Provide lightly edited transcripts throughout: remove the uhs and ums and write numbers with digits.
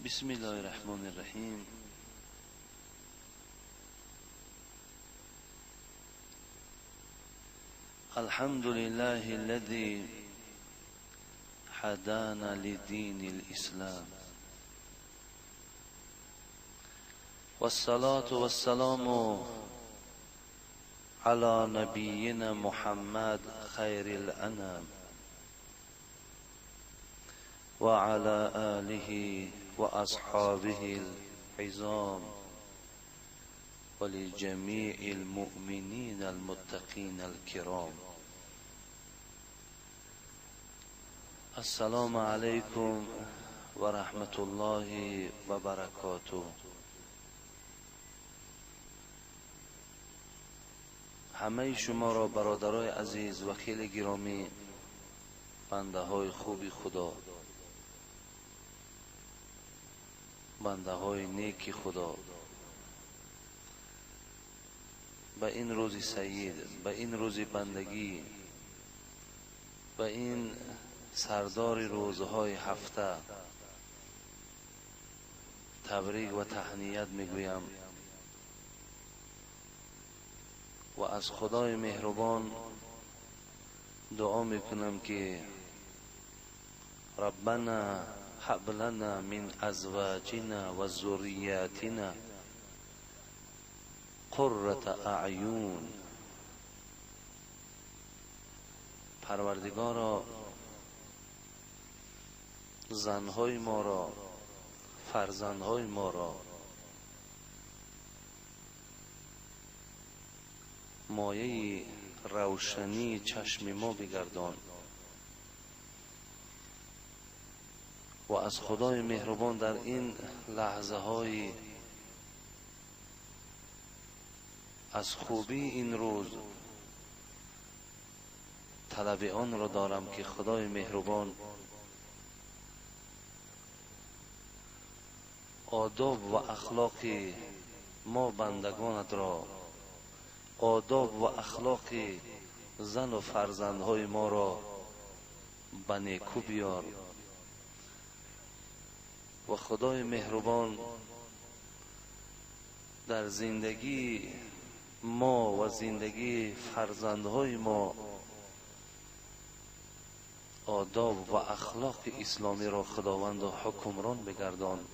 بسم الله الرحمن الرحیم. الحمد لله الذي هدانا لدين الإسلام، والصلاة والسلام على نبينا محمد خير الأنام وعلى آله وأصحابه العظام ولجميع المؤمنين المتقين الكرام. السلام عليكم ورحمة الله وبركاته. همه شما را برادرای عزیز و خیلی گرامی، بنده های خوبی خدا، بنده های نیکی خدا، به این روز سعید، به این روز بندگی، به این سردار روزهای هفته تبریک و تهنیت میگویم و از خدای مهربان دعا میکنم که ربنا هب لنا من ازواجنا و ذریاتنا قرة اعین. پروردگارا، زنهای ما را، فرزندهای ما را مایه روشنی چشم ما بگردان و از خدای مهربان در این لحظه های از خوبی این روز طلب آن را دارم که خدای مهربان آداب و اخلاق ما بندگانت را، آداب و اخلاق زن و فرزندهای ما را به نیکو بیار و خدای مهربان در زندگی ما و زندگی فرزندهای ما آداب و اخلاق اسلامی را خداوند و حکمران بگردان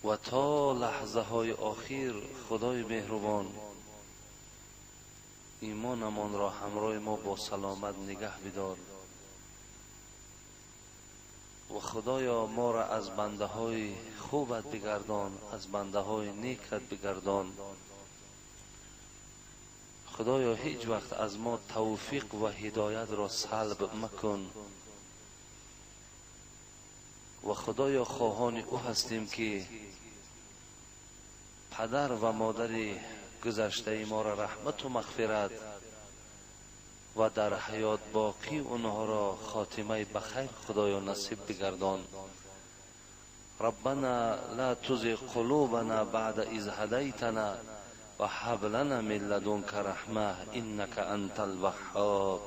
و تا لحظه های آخر خدای مهربان ایمانمان را همراه ما با سلامت نگه بدار و خدایا ما را از بنده های خوبت بگردان، از بنده های نیکت بگردان. خدایا هیچ وقت از ما توفیق و هدایت را سلب مکن و خدایا خواهان او هستیم که پدر و مادر گذشته ما را رحمت و مغفرت و در حیات باقی اونها را خاتمه بخیر خدایا نصیب بگردان. ربنا لا تزغ قلوبنا بعد إذ هديتنا وهب لنا من لدنك رحمة إنك أنت الوهاب.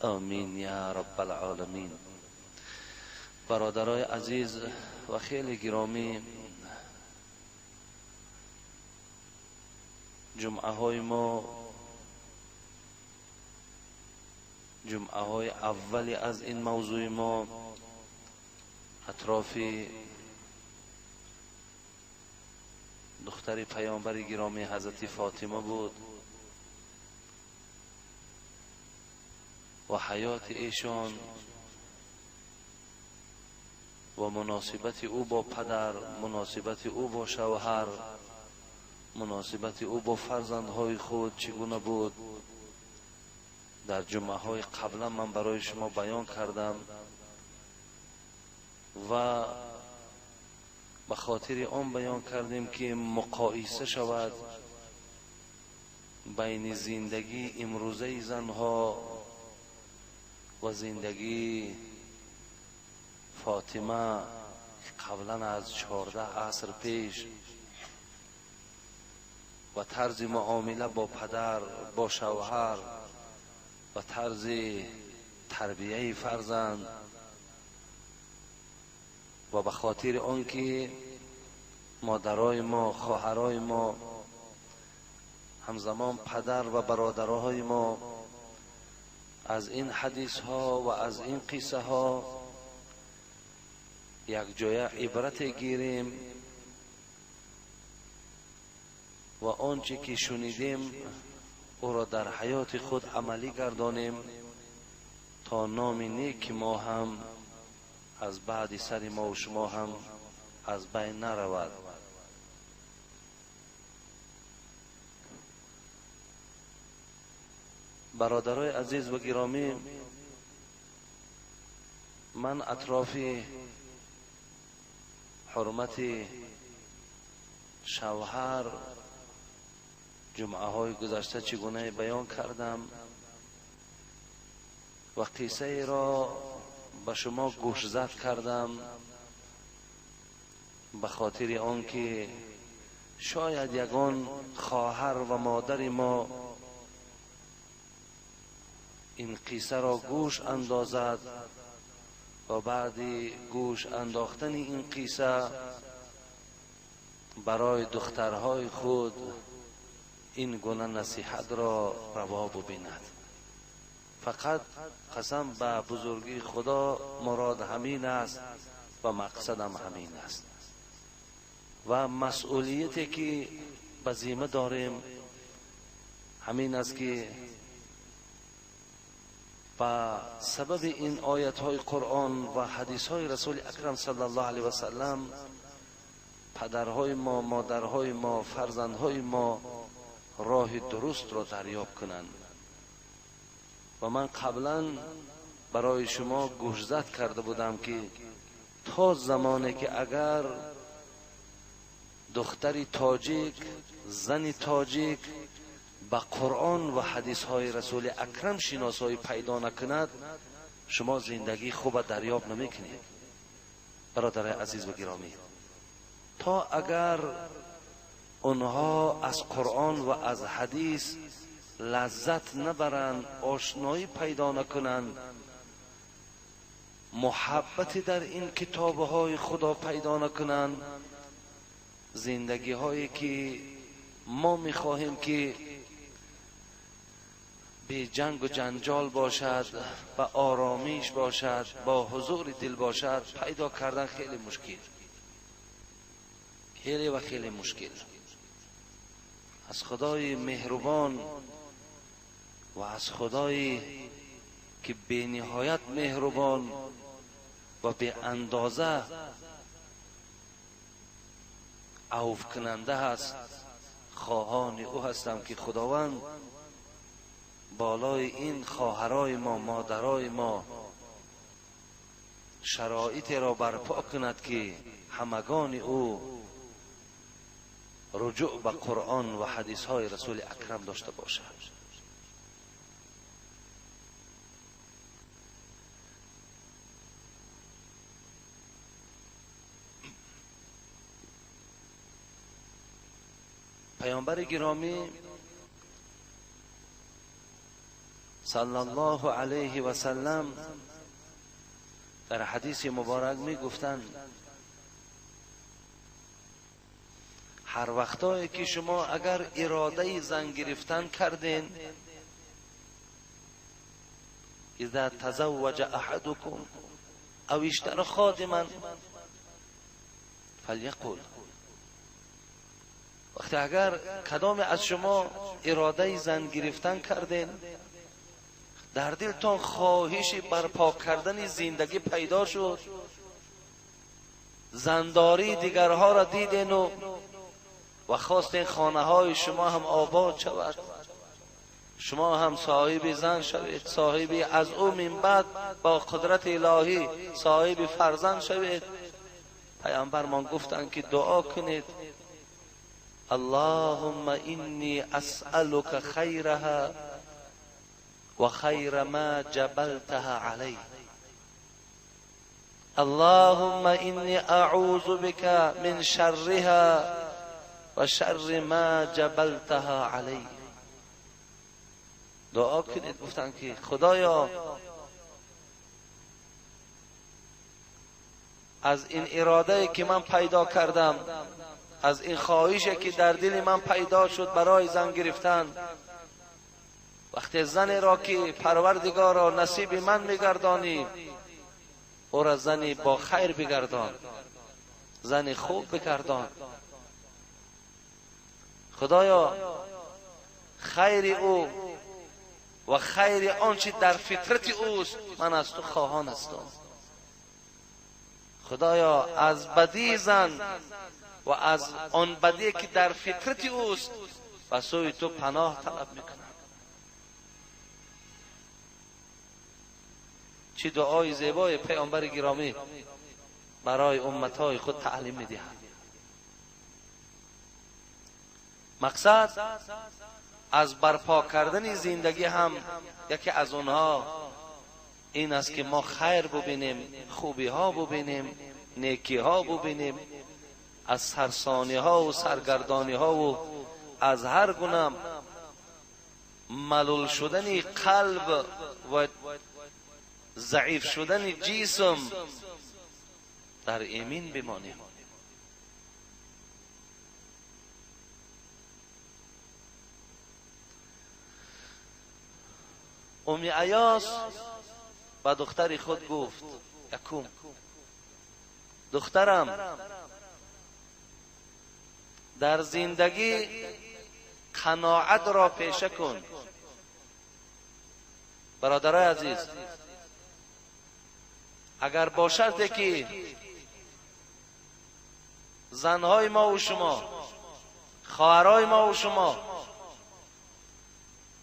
آمین یا رب العالمین. برادرای عزیز و خیلی گرامی، جمعه های ما، جمعه های اولی از این موضوع ما اطراف دختر پیامبر گرامی حضرت فاطمه بود و حیات ایشان و مناسبت او با پدر، مناسبت او با شوهر، مناسبت او با فرزندهای خود چگونه بود. در جمعه های قبلا من برای شما بیان کردم و به خاطر آن بیان کردیم که مقایسه شود بین زندگی امروزه زنها و زندگی فاطمه قبلا از 14 عصر پیش و طرز معامله با پدر، با شوهر و طرز تربیه فرزند و به خاطر آنکه مادرای ما، خواهرای ما، همزمان پدر و برادرهای ما از این حدیث ها و از این قصه ها یک جای عبرت گیریم و آنچه که شنیدیم او را در حیات خود عملی گردانیم تا نام نیک ما هم از بعد سر ما و شما هم از بین نرود. برادرای عزیز و گرامی، من اطراف حرمت شوهر جمعه های گذشته چگونه بیان کردم و قصه را به شما گوشزد کردم، به خاطر آنکه شاید یگان خواهر و مادر ما این قصه را گوش اندازد و بعد گوش انداختن این قصه برای دخترهای خود این گونه نصیحت را روا ببیند. فقط قسم به بزرگی خدا مراد همین است و مقصدم همین است و مسئولیتی که به ذمه داریم همین است که به سبب این آیت های قرآن و حدیث های رسول اکرم صلی الله علیه و سلم پدرهای ما، مادرهای ما، فرزندهای ما راه درست را دریاب کنند. و من قبلا برای شما گوشزد کرده بودم که تا زمانی که اگر دختری تاجیک، زن تاجیک به قرآن و حدیث های رسول اکرم شناسایی پیدا نکند، شما زندگی خوب دریاب نمیکنید. برادر عزیز و گرامی، تا اگر آنها از قرآن و از حدیث لذت نبرند، آشنایی پیدا نکنند، محبت در این کتابهای خدا پیدا نکنند، زندگی هایی که ما میخواهیم که به جنگ و جنجال باشد، به آرامیش باشد، با حضور دل باشد، پیدا کردن خیلی مشکل، خیلی و خیلی مشکل. از خدای مهربان و از خدایی که به نهایت مهربان و به اندازه عفو کننده هست، خواهان او هستم که خداوند بالای این خواهرای ما، مادرای ما شرایط را برپا کند که همگان او رجوع به قرآن و حدیث های رسول اکرم داشته باشد. پیامبر گرامی صلی الله علیه و سلم در حدیث مبارک می گفتند هر وقتایی که شما اگر اراده زن گرفتن کردین، اذا تزوج احدکم او اشترى خادما فلیقل، وقتی اگر کدام از شما اراده زن گرفتن کردین، در دلتان خواهش برپا کردن زندگی پیدا شد، زنداری دیگرها را دیدین و خواستین خانه های شما هم آباد شود، شما هم صاحب زن شوید، صاحب از او من بعد با قدرت الهی صاحب فرزند شوید. پیامبرمان گفتند که دعا کنید اللهم اینی اسألک خیرها و خیر ما جبلتها علی، اللهم اینی اعوذ بک من شرها و شر ما جبلتها علی. دعا کنید، گفتند که خدایا از این اراده که من پیدا کردم، از این خواهشی که در دل من پیدا شد برای زن گرفتن، وقتی زن را که پروردگار را نصیب من میگردانی، او را زنی با خیر بگردان، زن خوب بگردان. خدایا خیر او و خیر آنچه در فطرت اوست من از تو خواهان هستم. خدایا از بدی زن و از آن بدی که در فطرت اوست به سوی تو پناه طلب میکنم. چه دعای زیبای پیامبر گرامی برای امتهای خود تعلیم میدهد. مقصد از برپا کردن زندگی هم یکی از آنها این است که ما خیر ببینیم، خوبی ها ببینیم، نیکی ها ببینیم، از سرسانی ها و سرگردانی ها و از هر گونه ملول شدن قلب و ضعیف شدن جسم در ایمین بمانیم. ام ایاس به دختر خود گفت: یکم دخترم، در زندگی قناعت را پیشه کن. برادرای عزیز، اگر با شرطی که زنهای ما و شما، خواهرای ما و شما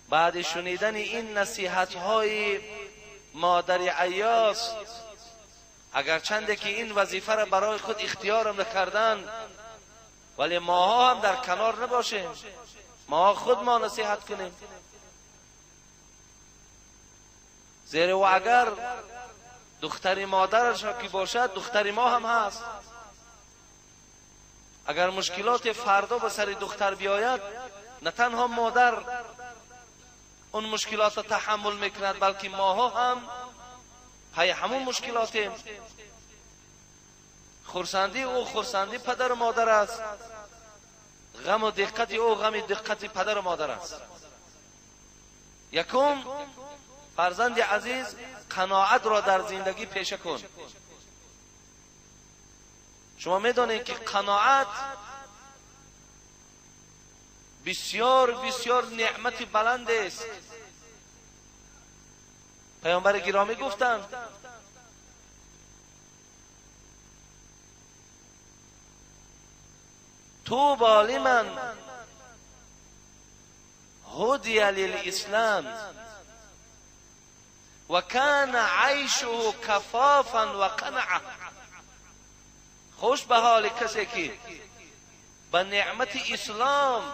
بعد شنیدن این نصیحت های مادر ایاس، اگر چنده که این وظیفه را برای خود اختیار نکردن، ولی ماها هم در کنار نباشیم، ما خود ما نصیحت کنیم. زیرا و اگر دختر مادرش که باشد، دختر ما هم هست. اگر مشکلات فردا به سر دختر بیاید، نه تنها مادر اون مشکلات را تحمل میکند، بلکه ماها هم پی همون مشکلاتیم. خرسندی او خرسندی پدر و مادر است، غم و دقت او غم دقت پدر و مادر است. یکم فرزند عزیز، قناعت را در زندگی پیشه کن. شما میدانید که قناعت بسیار بسیار نعمت بلند است. پیامبر گرامی گفتند طوبی لمن هدی للاسلام و کان عیشه کفافا و قنعه. خوش به حال کسی که به نعمت اسلام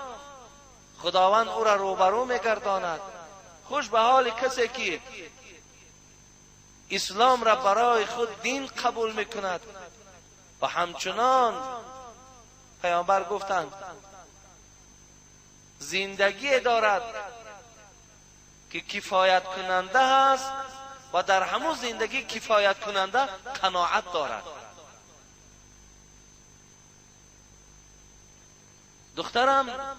خداوند او را روبرو میگرداند. خوش به حال کسی که اسلام را برای خود دین قبول میکند. و همچنان پیامبر گفتند زندگی دارد که کفایت کننده است و در همون زندگی کفایت کننده قناعت دارد. دخترم،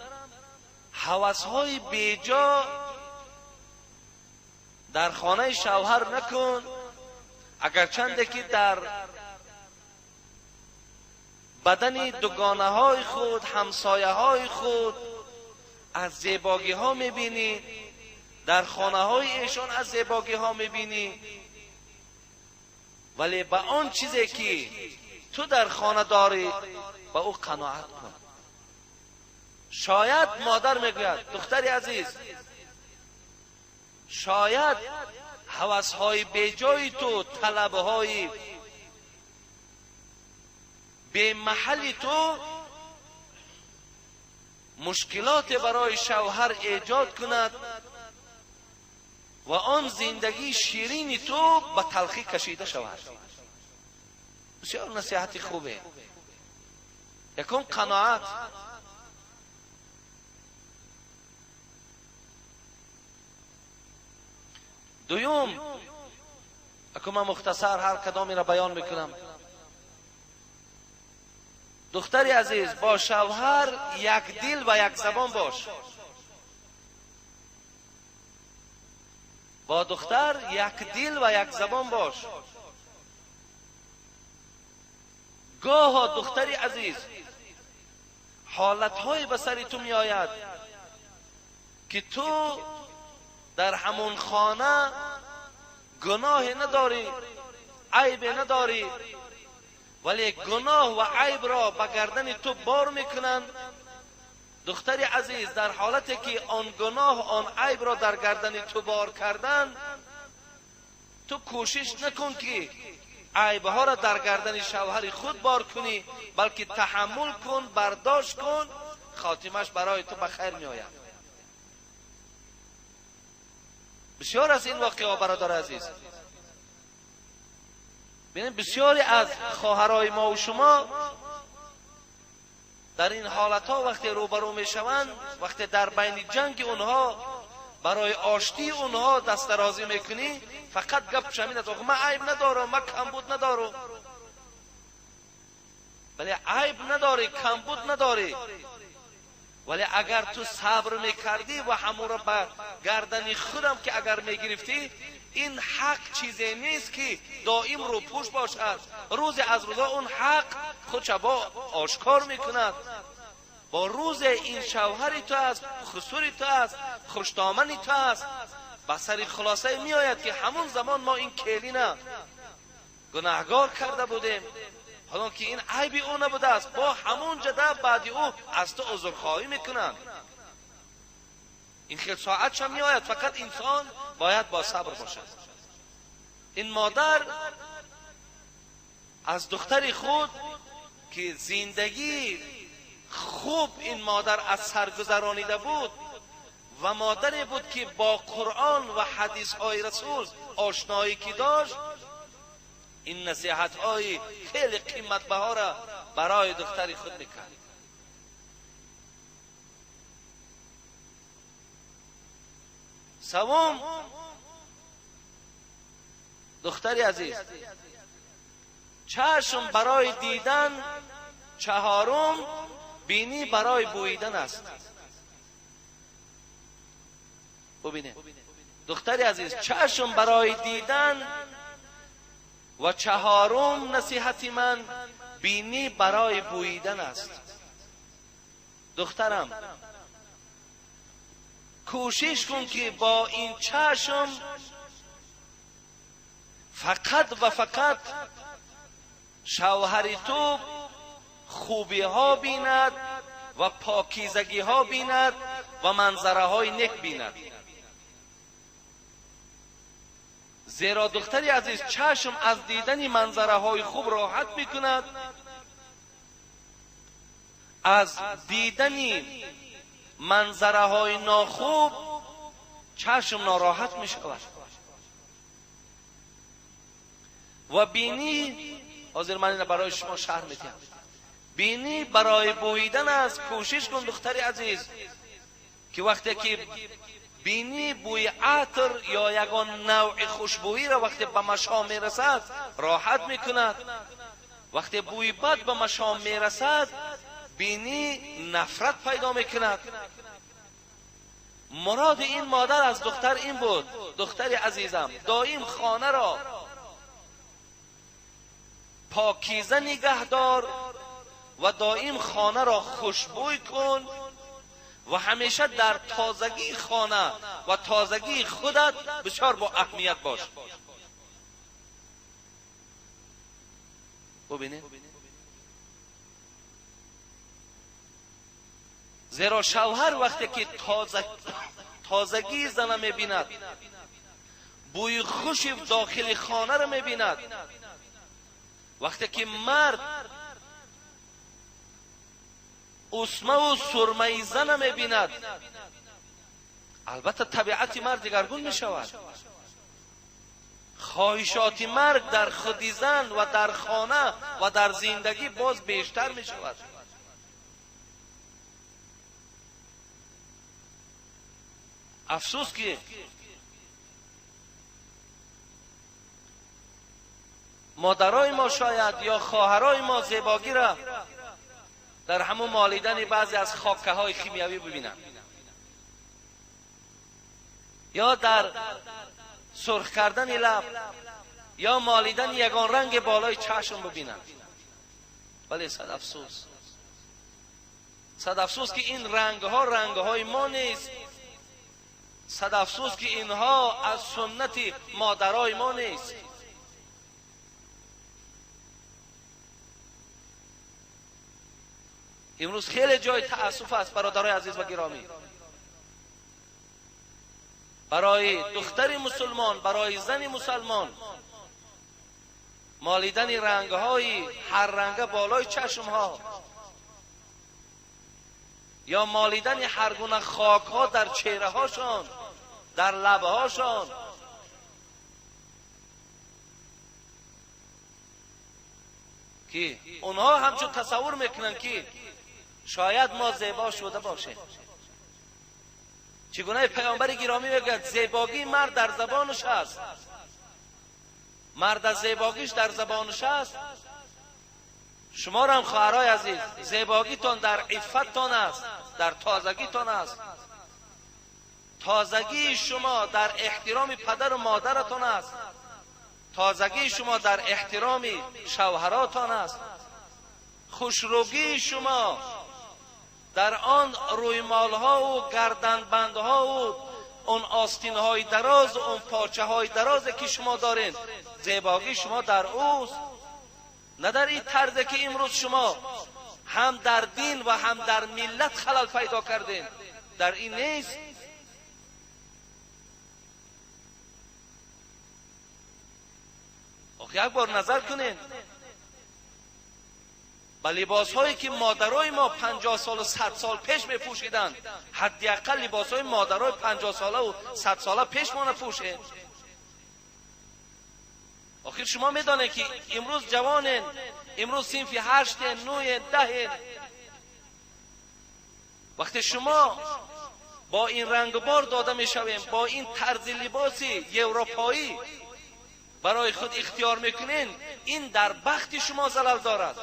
هوس‌های بیجا در خانه شوهر نکن، اگر چنده که در بدن دوگانه های خود، همسایه های خود از زیباگی ها میبینی، در خانه های ایشان از زیباگی ها میبینی، ولی به آن چیزی که تو در خانه داری به او قناعت کن. شاید مادر میگوید دختری عزیز، شاید هوس‌های بیجای تو، طلبهای به محل تو مشکلات برای شوهر ایجاد کند و آن زندگی شیرین تو به تلخی کشیده شود. بسیار نصیحت خوبه. یکم قناعت. دوم، اکو من مختصر هر کدامی را بیان میکنم. Духтари азиз, бо шавҳар як дил ва як забон бош. Бо духтар як дил ва як забон бош. Гоҳо духтари азиз ҳолатҳое ба сари ту меояд ки ту дар ҳамон хона гуноҳе надорӣ, айбе надорӣ, вале гуноҳ ва айбро ба гардани ту бор мекунанд. Духтари азиз, дар ҳолате ки он гуноҳ, он айбро дар гардани ту бор карданд, ту кӯшиш накун ки айбҳоро дар гардани шавҳари худ бор кунӣ, балки таҳаммул кун, бардошт кун, хотимаш барои ту ба хайр меояд. Бисёр аз ин воқеаҳо, бародари азиз, бинед, бисёре аз хоҳарои мо ва шумо дар ин ҳолатҳо вақте рӯбарӯ мешаванд, вақте дар байни ҷанги онҳо барои оштии онҳо дастдарозӣ мекунӣ, фақат гап ҳамин аст: ман айб надорам, ман камбуд надорам. Вале айб надорӣ, камбуд надорӣ, вале агар ту сабр мекардӣ ва ҳамонро ба гардани худам ки агар мегирифтӣ, ин ҳақ чизе нест ки доим рӯпӯш бошад. Рӯзе аз рӯзҳо он ҳақ худша бо ошкор мекунад. Бо рӯзе ин шавҳари ту аст, хусури ту аст, хуштомани ту аст, ба сари хулосае меояд ки ҳамон замон мо ин келина гунаҳгор карда будем, ҳолон ки ин айби ӯ набудааст, бо ҳамон ҷада баъди ӯ аз ту узрхоҳӣ мекунанд. Ин хел соатшам меояд, фақат инсон бояд бо сабр бошад. Ин модар аз духтари худ ки зиндагӣ хуб ин модар аз сар гузаронида буд ва модаре буд ки бо Қуръон ва ҳадисҳои расул ошноӣ ки дошт, ин насиҳатҳои хеле қиматбаҳоро барои духтари худ мекард. Севум, духтари азиз, чашм барои дидан, чаҳорум бинӣ барои бӯидан аст. Бубинед, духтари азиз, чашм барои дидан ва чаҳорум насиҳати ман бинӣ барои бӯидан аст. Духтарам, кӯшиш кун ки бо ин чашм фақат ва фақат шавҳари ту хубиҳо бинад ва покизагиҳо бинад ва манзараҳои нек бинад. Зеро духтари азиз, чашм аз дидани манзараҳои хуб роҳат мекунад, аз дидани манзараҳои нохуб чашм нороҳат мешавад. Ва бинӣ, ҳозир ман инро барои шумо шарҳ медиҳам, бинӣ барои бӯидан аст. Кӯшиш кун духтари азиз ки вақте ки бинӣ бӯи атр ё ягон навъи хушбӯиро вақте ба машом мерасад роҳат мекунад, вақте бӯи бад ба машом мерасад бинӣ нафрат пайдо мекунад. Муроди ин модар аз духтар ин буд: духтари азизам, доим хонаро покиза нигаҳдор ва доим хонаро хушбӯй кун ва ҳамеша дар тозагии хона ва тозагии худат бисёр бо аҳамият бош. Бубинед, зеро шавҳар вақте ки тозагии зана мебинад, бӯи хуши дохили хонаро мебинад, вақте ки мард усмаву сурмаи зана мебинад, албатта табиати мард дигаргун мешавад. Хоҳишоти мард дар худи зан ва дар хона ва дар зиндагӣ боз бештар мешавад. Афсӯс ки модарои мо шояд ё хоҳарои мо зебогиро дар ҳамон молидани баъзе аз хокаҳои химиявӣ бибинанд, ё дар сурх кардани лаб, ё молидани ягон ранг болои чашм бибинанд. Вале сад афсӯс, сад афсӯс ки ин рангҳо рангҳои мо нест. Сад афсӯс ки инҳо аз суннати модарои мо нест. Имрӯз хеле ҷои таассуф аст, бародарои азиз ва гиромӣ. Барои духтари мусулмон, барои зани мусулмон молидани рангҳои ҳар ранга болои чашмҳо ё молидани ҳар гуна хокҳо дар чеҳраҳошон, дар лабҳошон, ки онҳо ҳамчун тасаввур мекунанд ки шояд мо зебо шуда бошем. Чигуна паёмбари гиромӣ мегӯяд зебогии мард дар забонаш аст. Мард аз зебогиш дар забонаш аст. Шумо ҳам хоҳарои азиз, зебогитон дар иффаттон аст, дар тозагитон аст. Тозагии шумо дар эҳтироми падару модаратон аст. Тозагии шумо дар эҳтироми шавҳаротон аст. Хушрӯгии шумо дар он рӯймолҳову гарданбандҳову он остинҳои дароз, он порчаҳои дарозе ки шумо доред, зебогии шумо дар ӯст, на дар ин тарзе ки имрӯз шумо ҳам дар дин ва ҳам дар миллат халал пайдо кардед. Дар ин нест. Ох, як бор назар кунед ба либосҳое ки модарои мо 50 солу 100 сол пеш мепӯшиданд. Ҳадди ақал либосҳои модарои 50 солаву 100 сола пеш мо напӯшед. Охир шумо медонед ки имрӯз ҷавонен, имрӯз синфи 8, 9, 10. Вақте шумо бо ин рангбор дода мешавем, бо ин тарзи либоси европоӣ барои худ ихтиёр мекунед, ин дар бахти шумо залал дорад.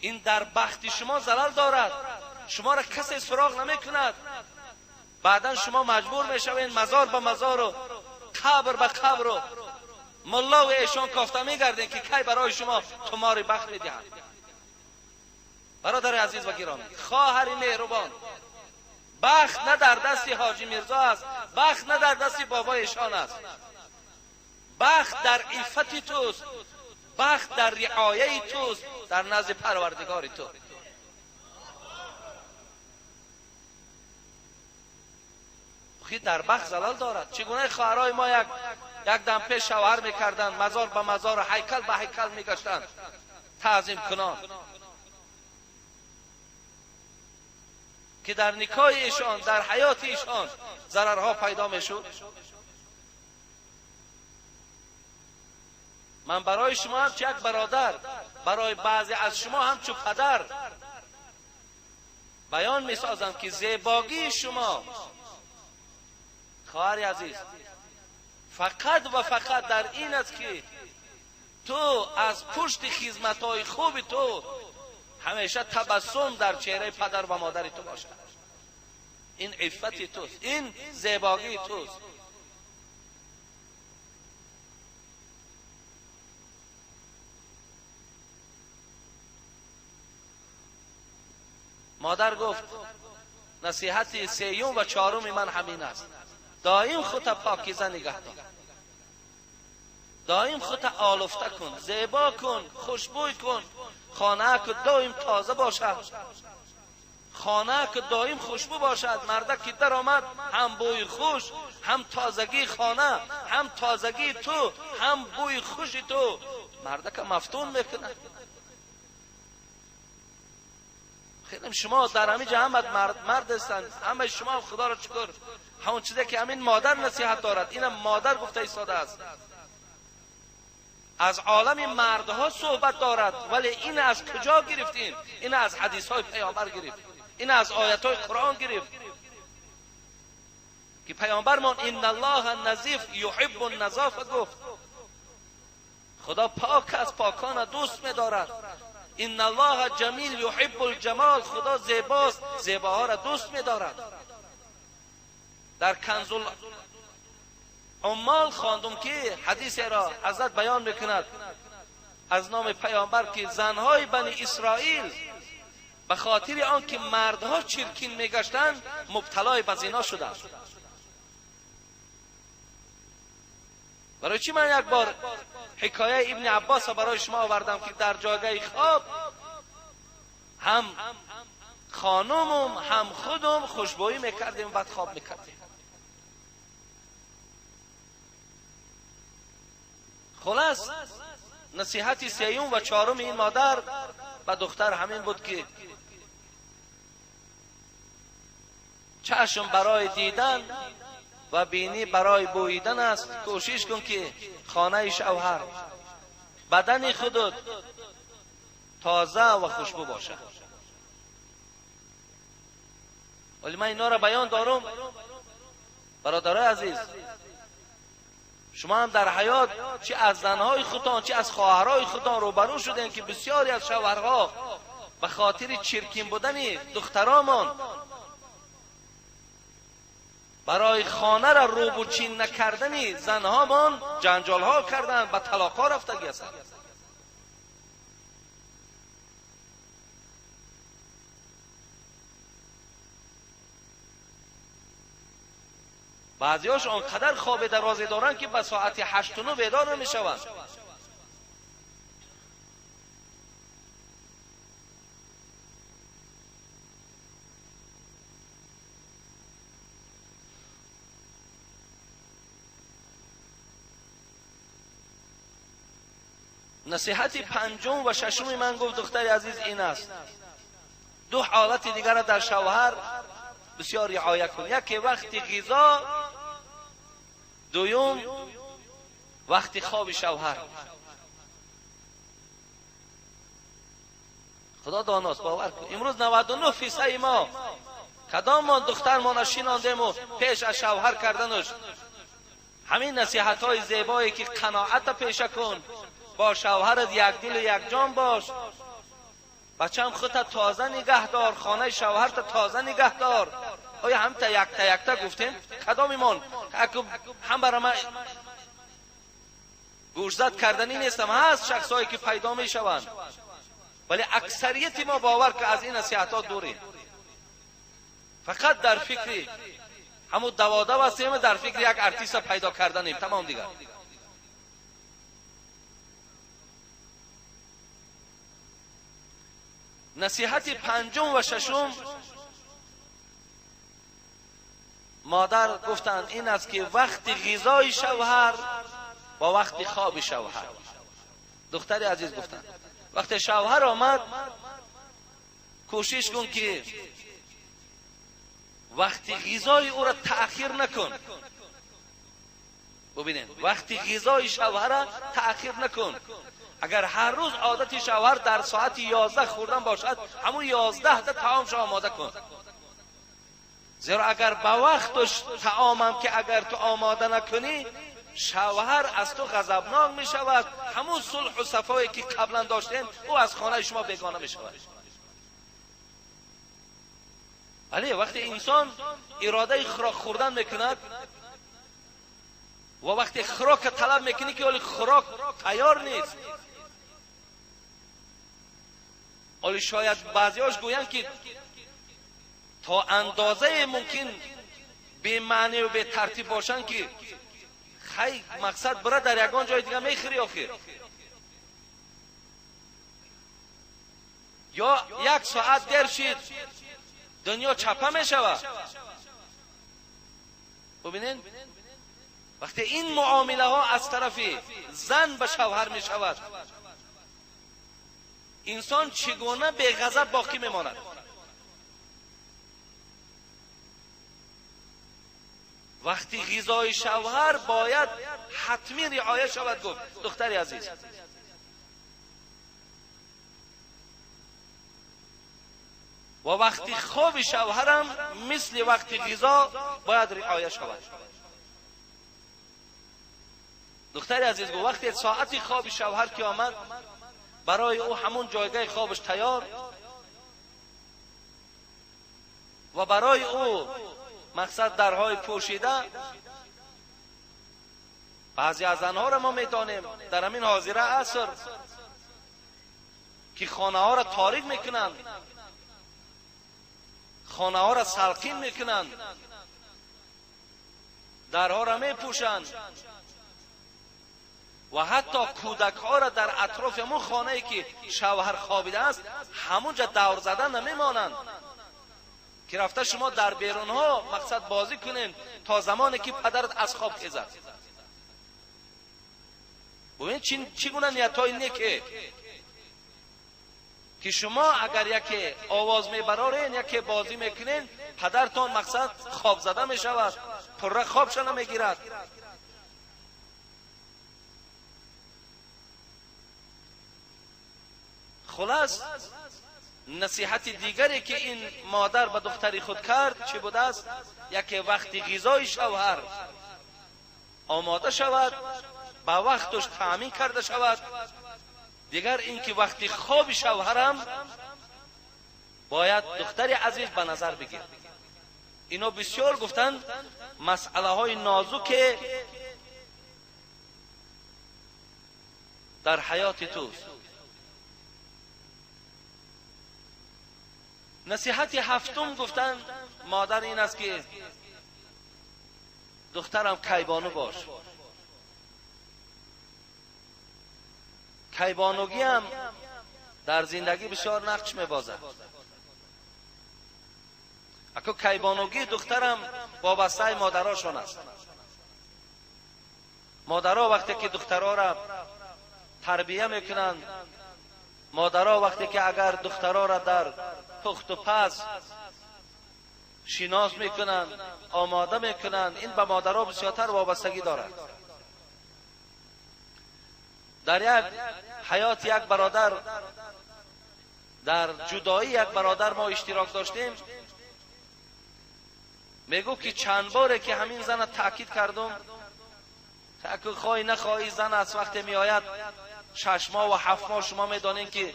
Ин дар бахти шумо залал дорад. Шуморо касе суроғ намекунад. Баъдан шумо маҷбур мешавед мазор ба мазору қабр ба қабру муллову эшон кофта мегардед ки кай барои шумо тумори бахт медиҳанд. Бародари азиз ва гиромӣ, хоҳари меҳрубон, бахт на дар дасти ҳоҷи Мирзо аст, бахт на дар дасти бобои эшон аст. Бахт дар иффати туст, бахт дар риояи туст, дар назди парвардигори ту. Хи дар бахт залал дорад. Чигуна хоҳарои мо як дам пеш шавҳар мекарданд, мазор ба мазор, ҳайкал ба ҳайкал мегаштанд, таъзим кунон, ки дар никоҳи эшон, дар ҳаёти эшон зарарҳо пайдо мешуд. Ман барои шумо ҳамчу як бародар, барои баъзе аз шумо ҳамчу падар баён месозам ки зебогии шумо, хоҳари азиз, фақат ва фақат дар ин аст ки ту аз пушти хизматҳои хуби ту ҳамеша табассум дар чеҳраи падар ва модари ту бошад. Ин иффати туст, ин зебогии туст. Модар гуфт насиҳати сеюм ва чаҳоруми ман ҳамин аст: доим худта покиза нигаҳ дор, доим худта олуфта кун, зебо кун, хушбӯй кун, хона ки доим тоза бошад, хона ки доим хушбӯ бошад. Мардак ки даромад ҳам бӯи хуш, ҳам тозагии хона, ҳам тозагии ту, ҳам бӯи хуши ту мардака мафтун мекунад. Хеле шумо дар ҳамин ҷо ҳама мард ҳастанд, ҳамаи шумо ҳам худоро шукр. Ҳамон чизе ки ҳамин модар насиҳат дорад, инам модар гуфта истодааст. Аз олами мардҳо суҳбат дорад, вале ин аз куҷо гирифтем? Ин аз ҳадисҳои паёмбар гирифт, ин аз оятҳои Қуръон гирифт ки паёмбармон инналлоҳа назиф юҳиббу назофа гуфт. Худо пок аст, покона дӯст медорад. ان الله جمیل یحب الجمال، خدا زیباست، زیباها را دوست می‌دارد. در کنز العمال خواندم که حدیث را حضرت بیان میکند از نام پیامبر که زنهای بنی اسرائیل به خاطر آنکه مردها چرکین میگشتند مبتلای به زنا شدند. برای چی من یک بار حکایه ابن عباس برای شما آوردم که در جاگه خواب هم خانمم هم خودم خوشبویی میکردیم و بعد خواب میکردیم. خلاص نصیحت سیوم و چهارم این مادر به دختر همین بود که چشم برای دیدن و بینی برای بوییدن است. کوشش کن که خانه شوهر بدن خودت تازه و خوشبو باشد. ولی من اینا را بیان دارم برادرای عزیز، شما هم در حیات چه از زنهای خودتان چه از خواهرای خودتان روبرو شدین که بسیاری از شوهرها به خاطر چرکین بودن دخترامان برای خانه را روبوچین نکردن زنهامان جنجال ها کردن، به طلاق ها رفتگی هستند. بعضیاش آنقدر خواب درازی دارند که به ساعت 8 و 9 بیدار نمیشوند. نصیحت پنجم و ششم من گفت دختر عزیز این است، دو حالت دیگر را در شوهر بسیار رعایت کن. یکی وقتی غذا، دوم وقتی خواب شوهر. خدا داناست، باور کن امروز 99% ما کدام ما دختر ما نشیناندیم و پیش از شوهر کردنش همین نصیحت های زیبایی که قناعت پیشه کن، با شوهرت یک دل و یک جان باش، بچم خودت تازه نگه دار، خانه شوهرت تازه نگه دار. آیا هم تا یک تا یک تا گفتیم کدام ایمان هم برای من گوشزد کردنی نیستم. هست شخصایی که پیدا می شوند، ولی اکثریت ما باور که از این نصیحت ها دوریم. فقط در فکر همون دواده هستیم، در فکر یک ارتیست پیدا کردنیم، تمام دیگر. نصیحت پنجم و ششم مادر گفتند این است که وقت غذای شوهر با وقت خواب شوهر. دختر عزیز گفتند وقت شوهر آمد کوشش کن که وقت غذای او را تأخیر نکن. ببینید وقت غذای شوهر را تأخیر نکن. اگر هر روز عادت شوهر در ساعت 11 خوردن باشد، همون 11 تا طعامش آماده کن. زیرا اگر به وقتش طعامم که اگر تو آماده نکنی، شوهر از تو غضبناک می شود. همون صلح و صفایی که قبلا داشتین او از خانه شما بیگانه می شود. ولی وقتی انسان اراده خوراک خوردن میکند و وقتی خوراک طلب میکنی که ولی خوراک تیار نیست، ولی شاید بعضیاش گویند که تا اندازه ممکن به معنی و به ترتیب باشن که خیلی مقصد برا در یگان جای دیگه میخری آخر، یا یک ساعت دیر شید دنیا چپه میشود. ببینین وقتی این معامله ها از طرف زن به شوهر می شود، انسان چگونه به غضب باقی میماند؟ وقتی غذای شوهر باید حتمی رعایت شود. گفت دختر عزیز و وقتی خواب شوهرم مثل وقتی غذا باید رعایت شود. دختر عزیز گفت وقتی ساعت خواب شوهر که آمد، барои ӯ ҳамон ҷойгаи хобаш тайёр ва барои ӯ мақсад дарҳои пӯшида. Баъзе аз занҳоро мо медонем дар ҳамин ҳозира аср ки хонаҳоро торик мекунанд, хонаҳоро салқин мекунанд, дарҳоро мепӯшанд ва ҳатто кӯдакҳоро дар атрофи ҳамон хонае ки шавҳар хобидааст ҳамонҷа давр задан намемонанд ки рафта шумо дар берунҳо мақсад бозӣ кунед то замоне ки падарат аз хоб хезад. Бубинед чӣ гуна ниятҳои неке ки шумо агар яке овоз мебарорен, яке бозӣ мекунен, падартон мақсад хоб зада мешавад, пурра хобша намегирад. Хулас насиҳати дигаре ки ин модар ба духтари худ кард чӣ будааст? Яке вақти ғизои шавҳар омода шавад, ба вақташ таъмин карда шавад. Дигар ин ки вақти хоби шавҳарам бояд духтари азиз ба назар бигирад. Ино бисёр гуфтанд масъалаҳои нозуке дар ҳаёти туст. Насиҳати ҳафтум гуфтанд модар ин аст ки духтарам кайбону бош. Кайбонугиам дар зиндагӣ бисёр нақш мебозад. Ако кайбонугии духтарам вобастаи модарошон аст. Модаро вақте ки духтарора тарбия мекунанд, модаро вақте ки агар духтарора дар пухту паз шинос мекунанд, омода мекунанд, ин ба модаро бисёртар вобастагӣ дорад. Дар як ҳаёти як бародар, дар ҷудоии як бародар мо иштирок доштем. Мегуфт ки чанд боре ки ҳамин зана таъкид кардум, хоҳӣ нахоҳӣ зан аз вақте меояд 6 моҳ ва 7 моҳ, шумо медонед ки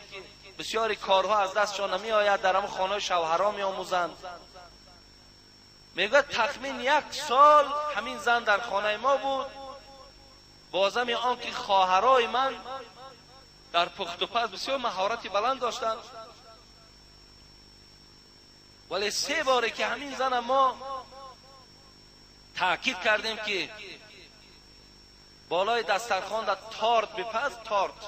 бисёри корҳо аз дастшон намеояд, дар ҳамон хонаи шавҳарҳо меомӯзанд. Мегӯяд тахмин 1 сол ҳамин зан дар хонаи мо буд, бозами он ки хоҳарои ман дар пухтупаз бисёр маҳорати баланд доштанд, вале 3 боре ки ҳамин зана мо таъкид кардем ки болои дастархон дар торт бипаз, торт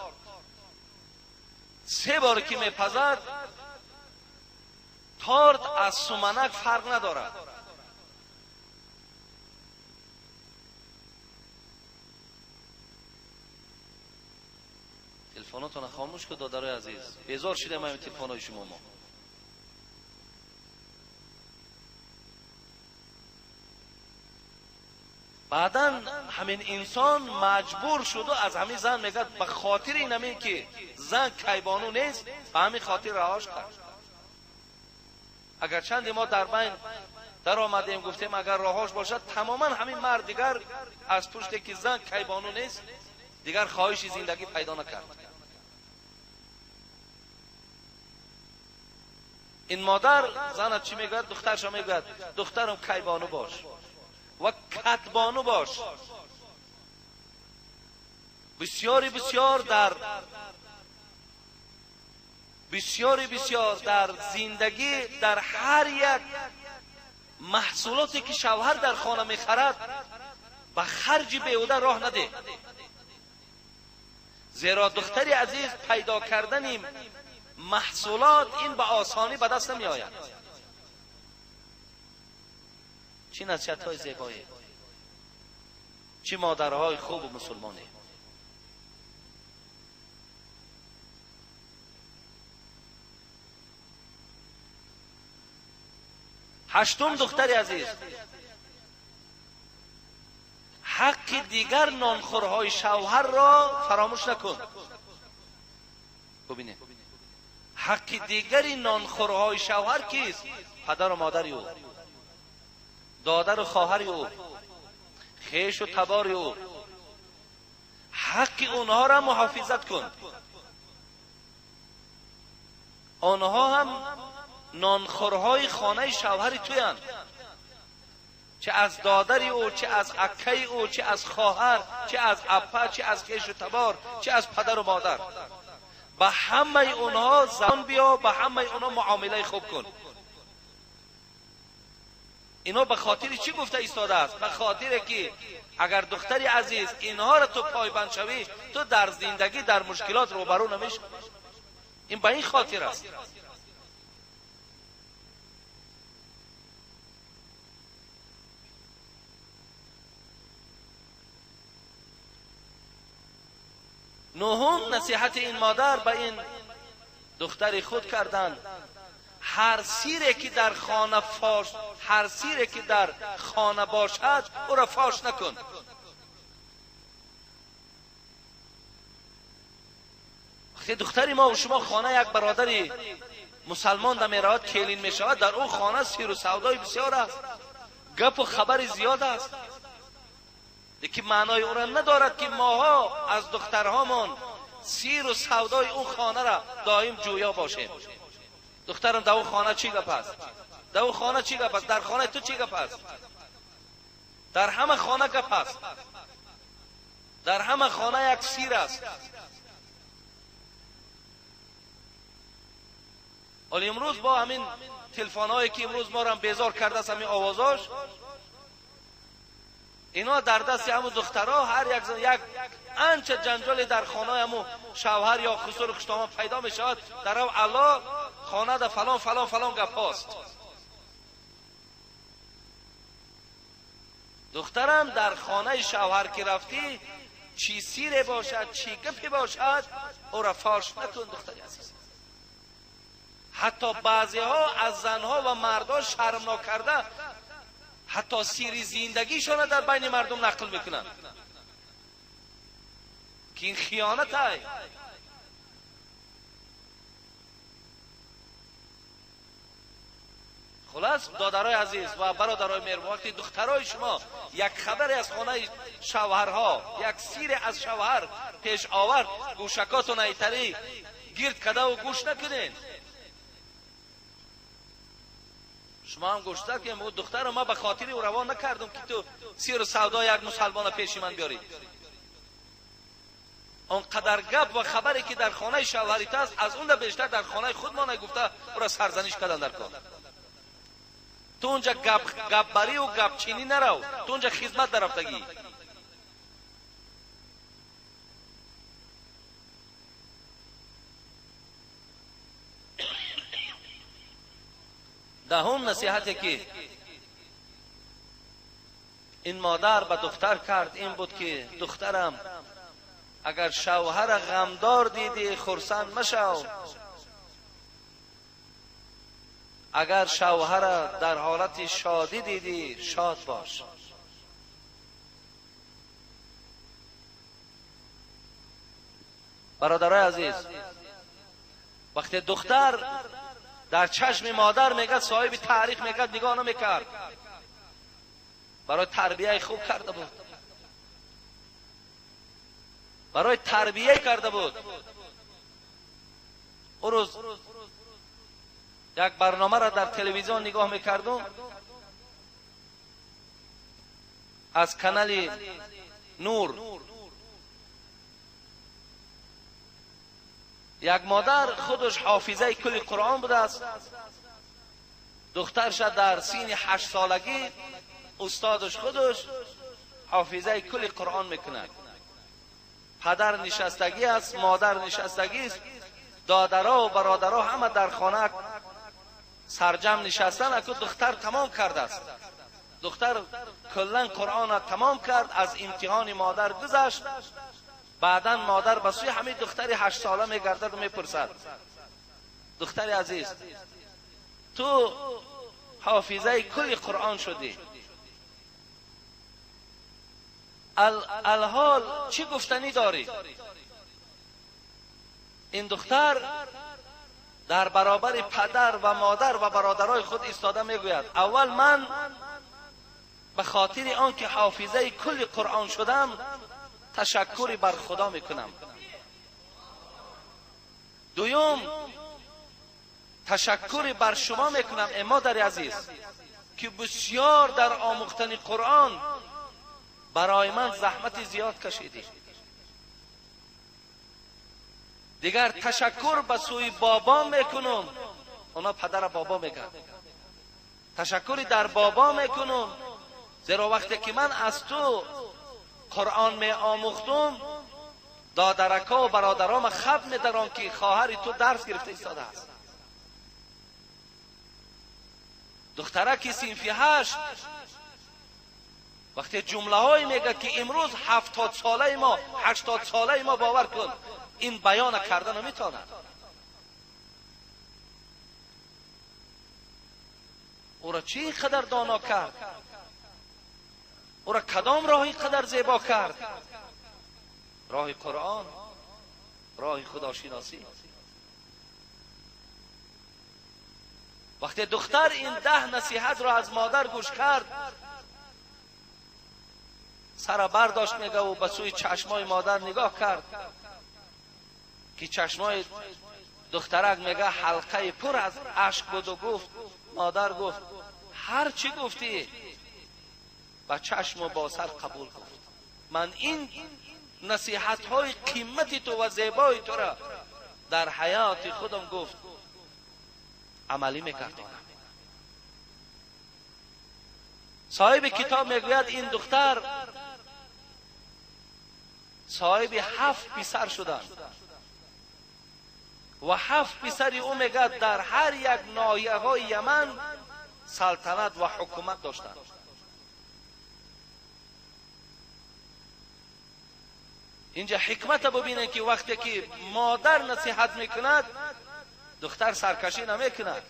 3 боре ки мепазад, торт аз суманак фарқ надорад. Телефонотонро хомӯш кун, додарои азиз, безор шудем ҳамин телефонҳои шумо. Мо баъдан ҳамин инсон маҷбур шуду аз ҳамин зан мегӯяд ба хотири ин ҳамин ки зан кайбону нест, ба ҳамин хотир раҳош кард. Агарчанде мо дар байн даромадем, гуфтем агар роҳош бошад, тамоман ҳамин мард дигар аз пуште ки зан кайбону нест, дигар хоҳиши зиндагӣ пайдо накард. Ин модар занат чӣ мегӯяд? Духтарша мегӯяд духтарам кайбону бош ва катбону бош. Бисёри бисёр дар зиндагӣ дар ҳар як маҳсулоте ки шавҳар дар хона мехарад ба харҷи беҳуда роҳ надеҳ. Зеро духтари азиз пайдо кардани маҳсулот ин ба осонӣ ба даст намеояд. Чӣ насиҳатҳои зебое, чӣ модарҳои хубу мусулмоне. Ҳаштум, духтари азиз, ҳаққи дигар нонхӯрҳои шавҳарро фаромӯш накун. Бубинед, ҳаққи дигари нонхӯрҳои шавҳар кист? Падару модари ӯ, додару хоҳари ӯ, хешу табори ӯ. Ҳаққи онҳоро муҳофизат кун. آنها هم نانخورهای خانه شوهر تویند، چه از دادری او، چه از اکه او، چه از خواهر، چه از اپا، چه از خویش و تبار، چه از پدر و مادر. به همه اونها زبان بیا، به همه اونها معامله خوب کن. اینا به خاطر چی گفته ایستاده است؟ به خاطر که اگر دختری عزیز اینها را تو پایبند شوی، تو در زندگی در مشکلات روبرو نمیشی. این به این خاطر است. نهم نصیحت این مادر به این دختر خود کردند: هر سیری که در خانه فاش، هر سیری که در خانه باشد او را فاش نکن. وقتی دختری ما و شما خانه یک برادری مسلمان در میرود کلین می شود، در او خانه سیر و سودای بسیار است، گپ و خبر زیاد است، لیکن معنای او را ندارد که ماها از دخترهامان سیر و سودای او خانه را دائم جویا باشیم. دخترم در او خانه چی گپ است؟ در او خانه چی گپ است؟ در خانه تو چی گپ است؟ در همه خانه گپ است، در همه خانه یک سیر است. ولی امروز با همین تلفن هایی که امروز ما را بیزار کرده است، همین آوازاش، اینا در دست همون دخترها هر یک یک انچه جنجال در خانه همون شوهر یا خسر و خوشداماد پیدا می شود، در او الله خانه در فلان فلان فلان گپ هاست. دخترم در خانه شوهر که رفتی، چی سیره باشد، چی گپی باشد، او را فاش نکن دختری عزیز. حتی بعضی ها از زنها و مردها شرم ناکرده حتی سیری زندگیشان در بین مردم نقل میکنن که این خیانت های. خلاص دادرای عزیز و برادرای مهربان، وقتی دخترای شما یک خبری از خانه شوهرها، یک سیر از شوهر پیش آورد، گوشکاتون ایتری گرد کده و گوش نکنین. شما هم گوشتر که دختر ما به خاطر او روان نکردم که تو سیر و سودا یک مسلمان پیش من بیاری. آنقدر گپ و خبری که در خانه شوهریت است، از اون بیشتر در خانه خود ما نگفته او را سرزنش کردن در کار. تو اونجا گپ بری و گپ چینی نرو، تو اونجا خدمت در رفتگی. دهم نصیحتی که این مادر به دختر کرد این بود که دخترم اگر شوهر غمدار دیدی خرسند مشو، اگر شوهر در حالت شادی دیدی شاد باش. برادرای عزیز، وقتی دختر در چشم مادر میگه صاحب تاریخ میگه نگاه نمیکرد، برای تربیه خوب کرده بود، برای تربیه کرده بود. او روز یک برنامه را در تلویزیون نگاه میکردم از کانال نور، یک مادر خودش حافظه کل قرآن بوده است، دخترش در سین 8 سالگی استادش خودش حافظه کل قرآن میکند. پدر نشستگی است، مادر نشستگی است، دادرها و برادرها همه در خانه سرجم نشستن. اکو دختر تمام کرده است، دختر کلا قرآن را تمام کرد، از امتحان مادر گذشت. بعدا مادر به سوی همین دختر 8 ساله میگردد و میپرسد دختر عزیز تو حافظه کل قرآن شدی، الحال چی گفتنی داری؟ این دختر در برابر پدر و مادر و برادرای خود ایستاده میگوید اول من به خاطر آنکه حافظه کل قرآن شدم تشکری بر خدا میکنم. دوم تشکر بر شما میکنم ای مادر عزیز که بسیار در آموختن قرآن برای من زحمت زیاد کشیدی. دیگر تشکر به سوی بابا میکنم، اونا پدر بابا میگن، تشکری در بابا میکنم، زیرا وقتی که من از تو قرآن می آموختم دادرکا و برادرام خب میدارم که خواهر تو درس گرفته ایستاده است. دخترک صنفی 8 وقتی جمله های میگه که امروز 70 ساله ما 80 ساله ما، باور کن این بیان کردن نمیتواند. او را چی قدر دانا کرد؟ او را کدام راهی قدر زیبا کرد؟ راه قرآن، راه خداشناسی. وقتی دختر این 10 نصیحت را از مادر گوش کرد، سر برداشت میگه و به سوی چشمای مادر نگاه کرد که چشمای دخترک میگه حلقه پر از اشک بود و گفت، مادر گفت هر چی گفتی با چشم و با سر قبول گفت. من این نصیحت های قیمتی تو و زیبای تو را در حیات خودم گفت عملی میکردم. صاحب کتاب میگوید این دختر صاحب 7 پسر شدند و 7 پسر او میگه در هر یک ناحیه های یمن سلطنت و حکومت داشتند. اینجا حکمت ببینید که وقتی که مادر نصیحت میکند دختر سرکشی نمیکند.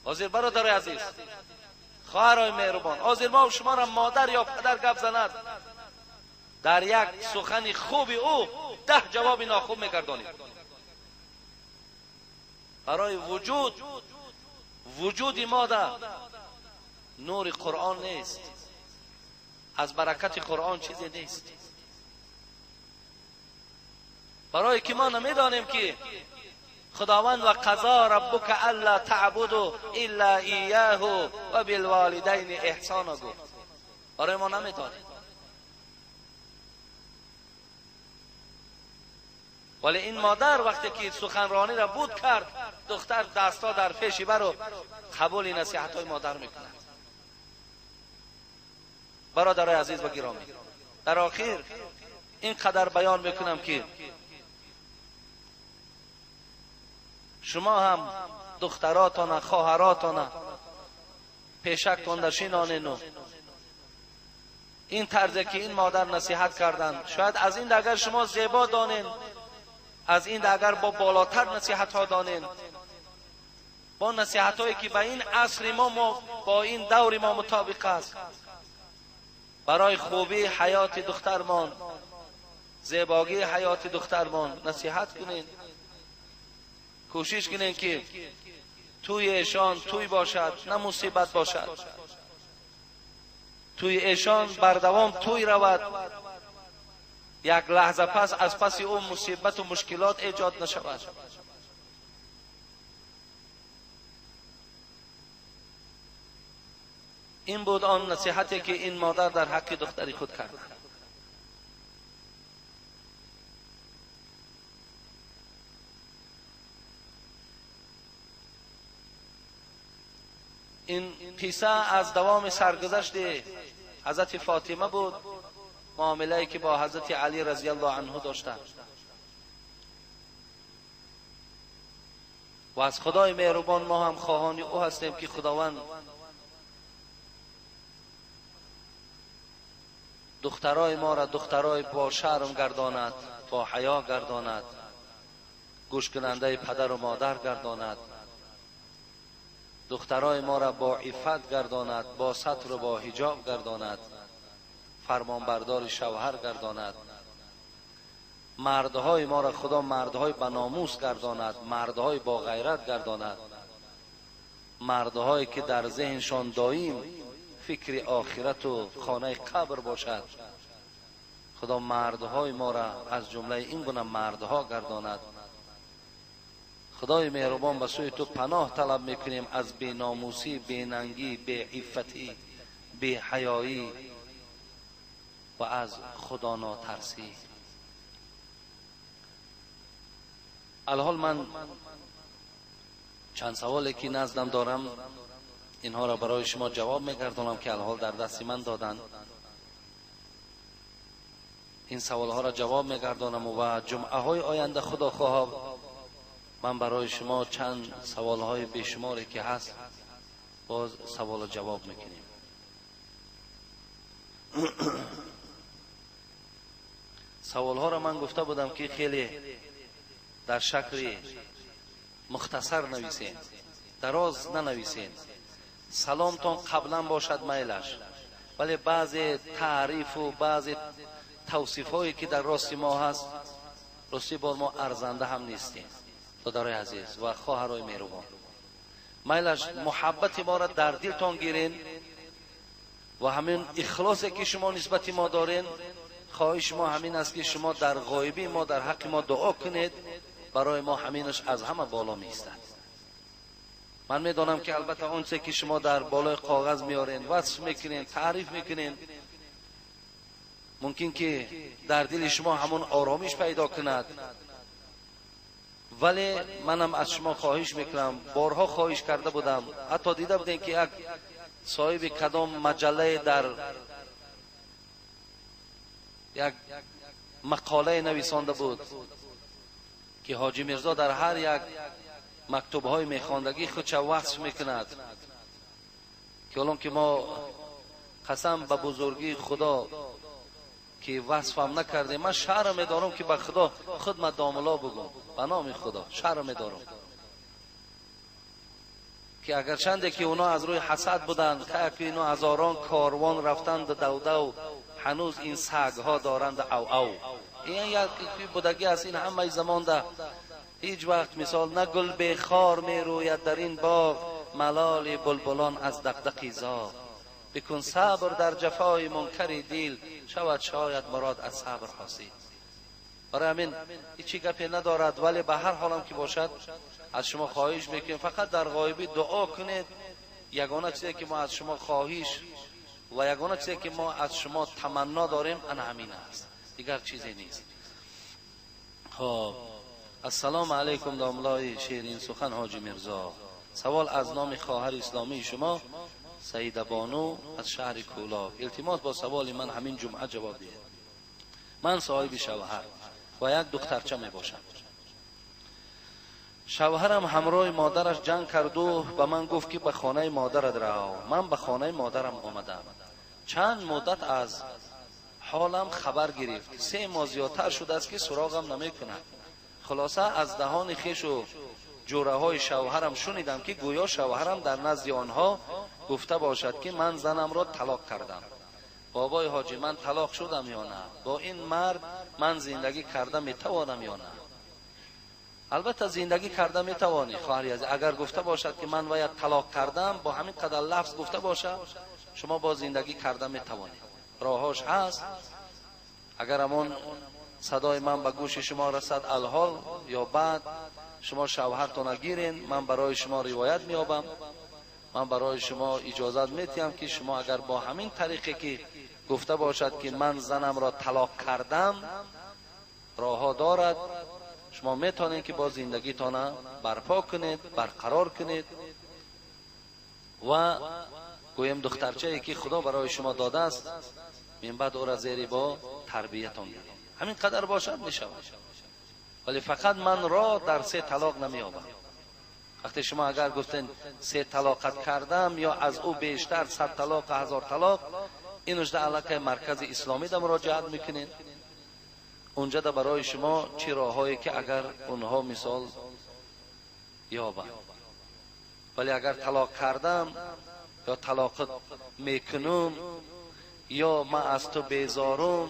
حاضر برادر عزیز، خواهرای مهربان، حاضر ما و شما را مادر یا پدر گپ زند، در یک سخن خوب او 10 جواب ناخوب میگردانید. برای وجود مادر نور قرآن نیست، از برکت قرآن چیزی نیست. برای که ما نمیدانیم که خداوند و قضا ربک الا تعبدوا الا ایاه و بالوالدین احسانا گفت، برای ما نمیدانیم. ولی این مادر وقتی که سخنرانی را بود کرد، دختر دستا در پیش برو قبول نصیحت های مادر میکند. برادرای عزیز و گرامی، در آخر این قدر بیان میکنم که شما هم دختراتان، خواهراتان پیشکتان در شینانین. این طرزی که این مادر نصیحت کردن، شاید از این اگر شما زیبا دانین، از این اگر با بالاتر نصیحت ها دانین، با نصیحت هایی که به این عصر ما با این دور ما مطابق است، برای خوبی حیات دخترمان، زیباگی حیات دخترمان نصیحت کنین. کوشش کنین که توی ایشان توی باشد، نه مصیبت باشد. توی ایشان بردوام توی رود، یک لحظه پس از پس او مصیبت و مشکلات ایجاد نشود. این بود آن نصیحتی که این مادر در حق دختری خود کرد. این قصه از دوام سرگذشت حضرت فاطمه بود، معامله‌ای که با حضرت علی رضی الله عنه داشتند. و از خدای مهربان ما هم خواهان او هستیم که خداوند دخترای ما را دخترای با شرم گرداند، با حیا گرداند، گوش کننده پدر و مادر گرداند، دخترای ما را با عفت گرداند، با ستر و با حجاب گرداند، فرمانبردار شوهر گرداند، مردهای ما را خدا مردهای با ناموس گرداند، مردهای با غیرت گرداند، مردهایی که در ذهنشان دائم فکر آخرت و خانه قبر باشد. خدا مردهای ما را از جمله این گونه مردها گرداند. Худои меҳрубон, ба сӯи ту паноҳ талаб мекунем аз беномусӣ, бенангӣ, беиффатӣ, беҳаёӣ ва аз худонотарсӣ. Алҳол ман чанд саволе ки наздам дорам, инҳоро барои шумо ҷавоб мегардонам, ки алҳол дар дасти ман доданд. Ин саволҳоро ҷавоб мегардонам ва ҷумъаҳои оянда худо хоҳад ман барои шумо чанд саволҳои бешуморе ки ҳаст боз саволу ҷавоб мекунем. Саволҳоро ман гуфта будам ки хеле дар шакли мухтасар нависем, дароз нанависем. Саломтон қаблан бошад майлаш, вале баъзе таърифу баъзе тавсифҳое ки дар рости мо ҳаст, рости бор мо арзанда ҳам нестем. Додарои азиз ва хоҳарои меҳрубон, майлаш муҳаббати моро дар дилтон гирен ва ҳамин ихлосе ки шумо нисбати мо дорен, хоҳиши мо ҳамин аст ки шумо дар ғоибии мо, дар ҳаққи мо дуо кунед. Барои мо ҳаминаш аз ҳама боло меистад. Ман медонам ки албатта он чизе ки шумо дар болои коғаз меорен, васф мекунен, таъриф мекунен, мумкин ки дар дили шумо ҳамон оромиш пайдо кунад, вале манам аз шумо хоҳиш мекунам, борҳо хоҳиш карда будам, ҳатто дида будем ки як соҳиби кадом маҷаллае дар як мақолае нависонда буд ки ҳоҷи Мирзо дар ҳар як мактубҳои мехондагӣ худша васф мекунад, ки ҳолон ки мо қасам ба бузургии Худо ки васфам накардем, ман шарм медорам ки ба Худо худ ма домуло бигӯм, ба номи Худо шарм медорам ки агарчанде ки онҳо аз рӯи ҳасад буданд, ки инҳо ҳазорон корвон рафтанд давдав, ҳанӯз ин сагҳо доранд ав-ав. Ин як будагӣ аст, ин ҳамаи замонда ҳеҷ вақт мисол на гул бехор мерӯяд дар ин боғ, малоли булбулон аз дақдақи зоғ. Бикун сабр дар ҷафои мункари дил, шавад шояд мурод аз сабр ҳосил. Барои ҳамин ҳеҷ гапе надорад, вале ба ҳар ҳолам ки бошад аз шумо хоҳиш мекунем фақат дар ғоибӣ дуо кунед. Ягона чизе ки мо аз шумо хоҳиш ва ягона чизе ки мо аз шумо таманно дорем ана ҳамин аст, дигар чизе нест. Хоб, ассалому алайкум домлои ширин сухан ҳоҷи Мирзо. Савол аз номи хоҳари исломии шумо Саида Бону аз шаҳри Кӯлоб. Илтимос бо саволи ман ҳамин ҷумъа ҷавоб диҳед. Ман соҳиби шавҳар ва як духтарча мебошам. Шавҳарам ҳамроҳи модараш ҷанг карду ба ман гуфт ки ба хонаи модарат рав. Ман ба хонаи модарам омадам. Чанд муддат аз ҳолам хабар гирифт. 3 моҳ зиёдтар шудааст ки суроғам намекунад. Хулоса аз даҳони хешу ҷӯраҳои шавҳарам шунидам ки гӯё шавҳарам дар назди онҳо гуфта бошад ки ман занамро талоқ кардам. Бобои ҳоҷӣ, ман талоқ шудам ё на? Бо ин мард ман зиндагӣ карда метавонам ё на? Албатта зиндагӣ карда метавонӣ, хоҳари азиз. Агар гуфта бошад ки ман вая талоқ кардам, бо ҳамин қадар лафз гуфта бошад, шумо бо зиндагӣ карда метавонед. Роҳҳош ҳаст. Агар ҳамон садои ман ба гӯши шумо расад алҳол ё баъд, шумо шавҳартона гирен, ман барои шумо ривоят меёбам, ман барои шумо иҷозат метиҳам ки шумо агар бо ҳамин тариқе ки гуфта бошад ки ман занамро талоқ кардам, роҳҳо дорад, шумо метавонед ки бо зиндагитона барпо кунед, барқарор кунед ва гӯем духтарчае ки Худо барои шумо додааст, мин баъд ӯра зери бо тарбиятон гиред. Ҳамин қадар бошад мешавад, вале фақат ман ро дар 3 талоқ намеёбам. Вақте шумо агар гуфтен 3 талоқат кардам ё аз ӯ бештар 100 талоқ, 1000 талоқ, инушда аллакай маркази исломӣ да муроҷиат мекунед. Унҷа да барои шумо чӣ роҳҳое ки агар онҳо мисол ёбанд. Вале агар талоқ кардам ё талоқат мекунум ё ман аз ту безорум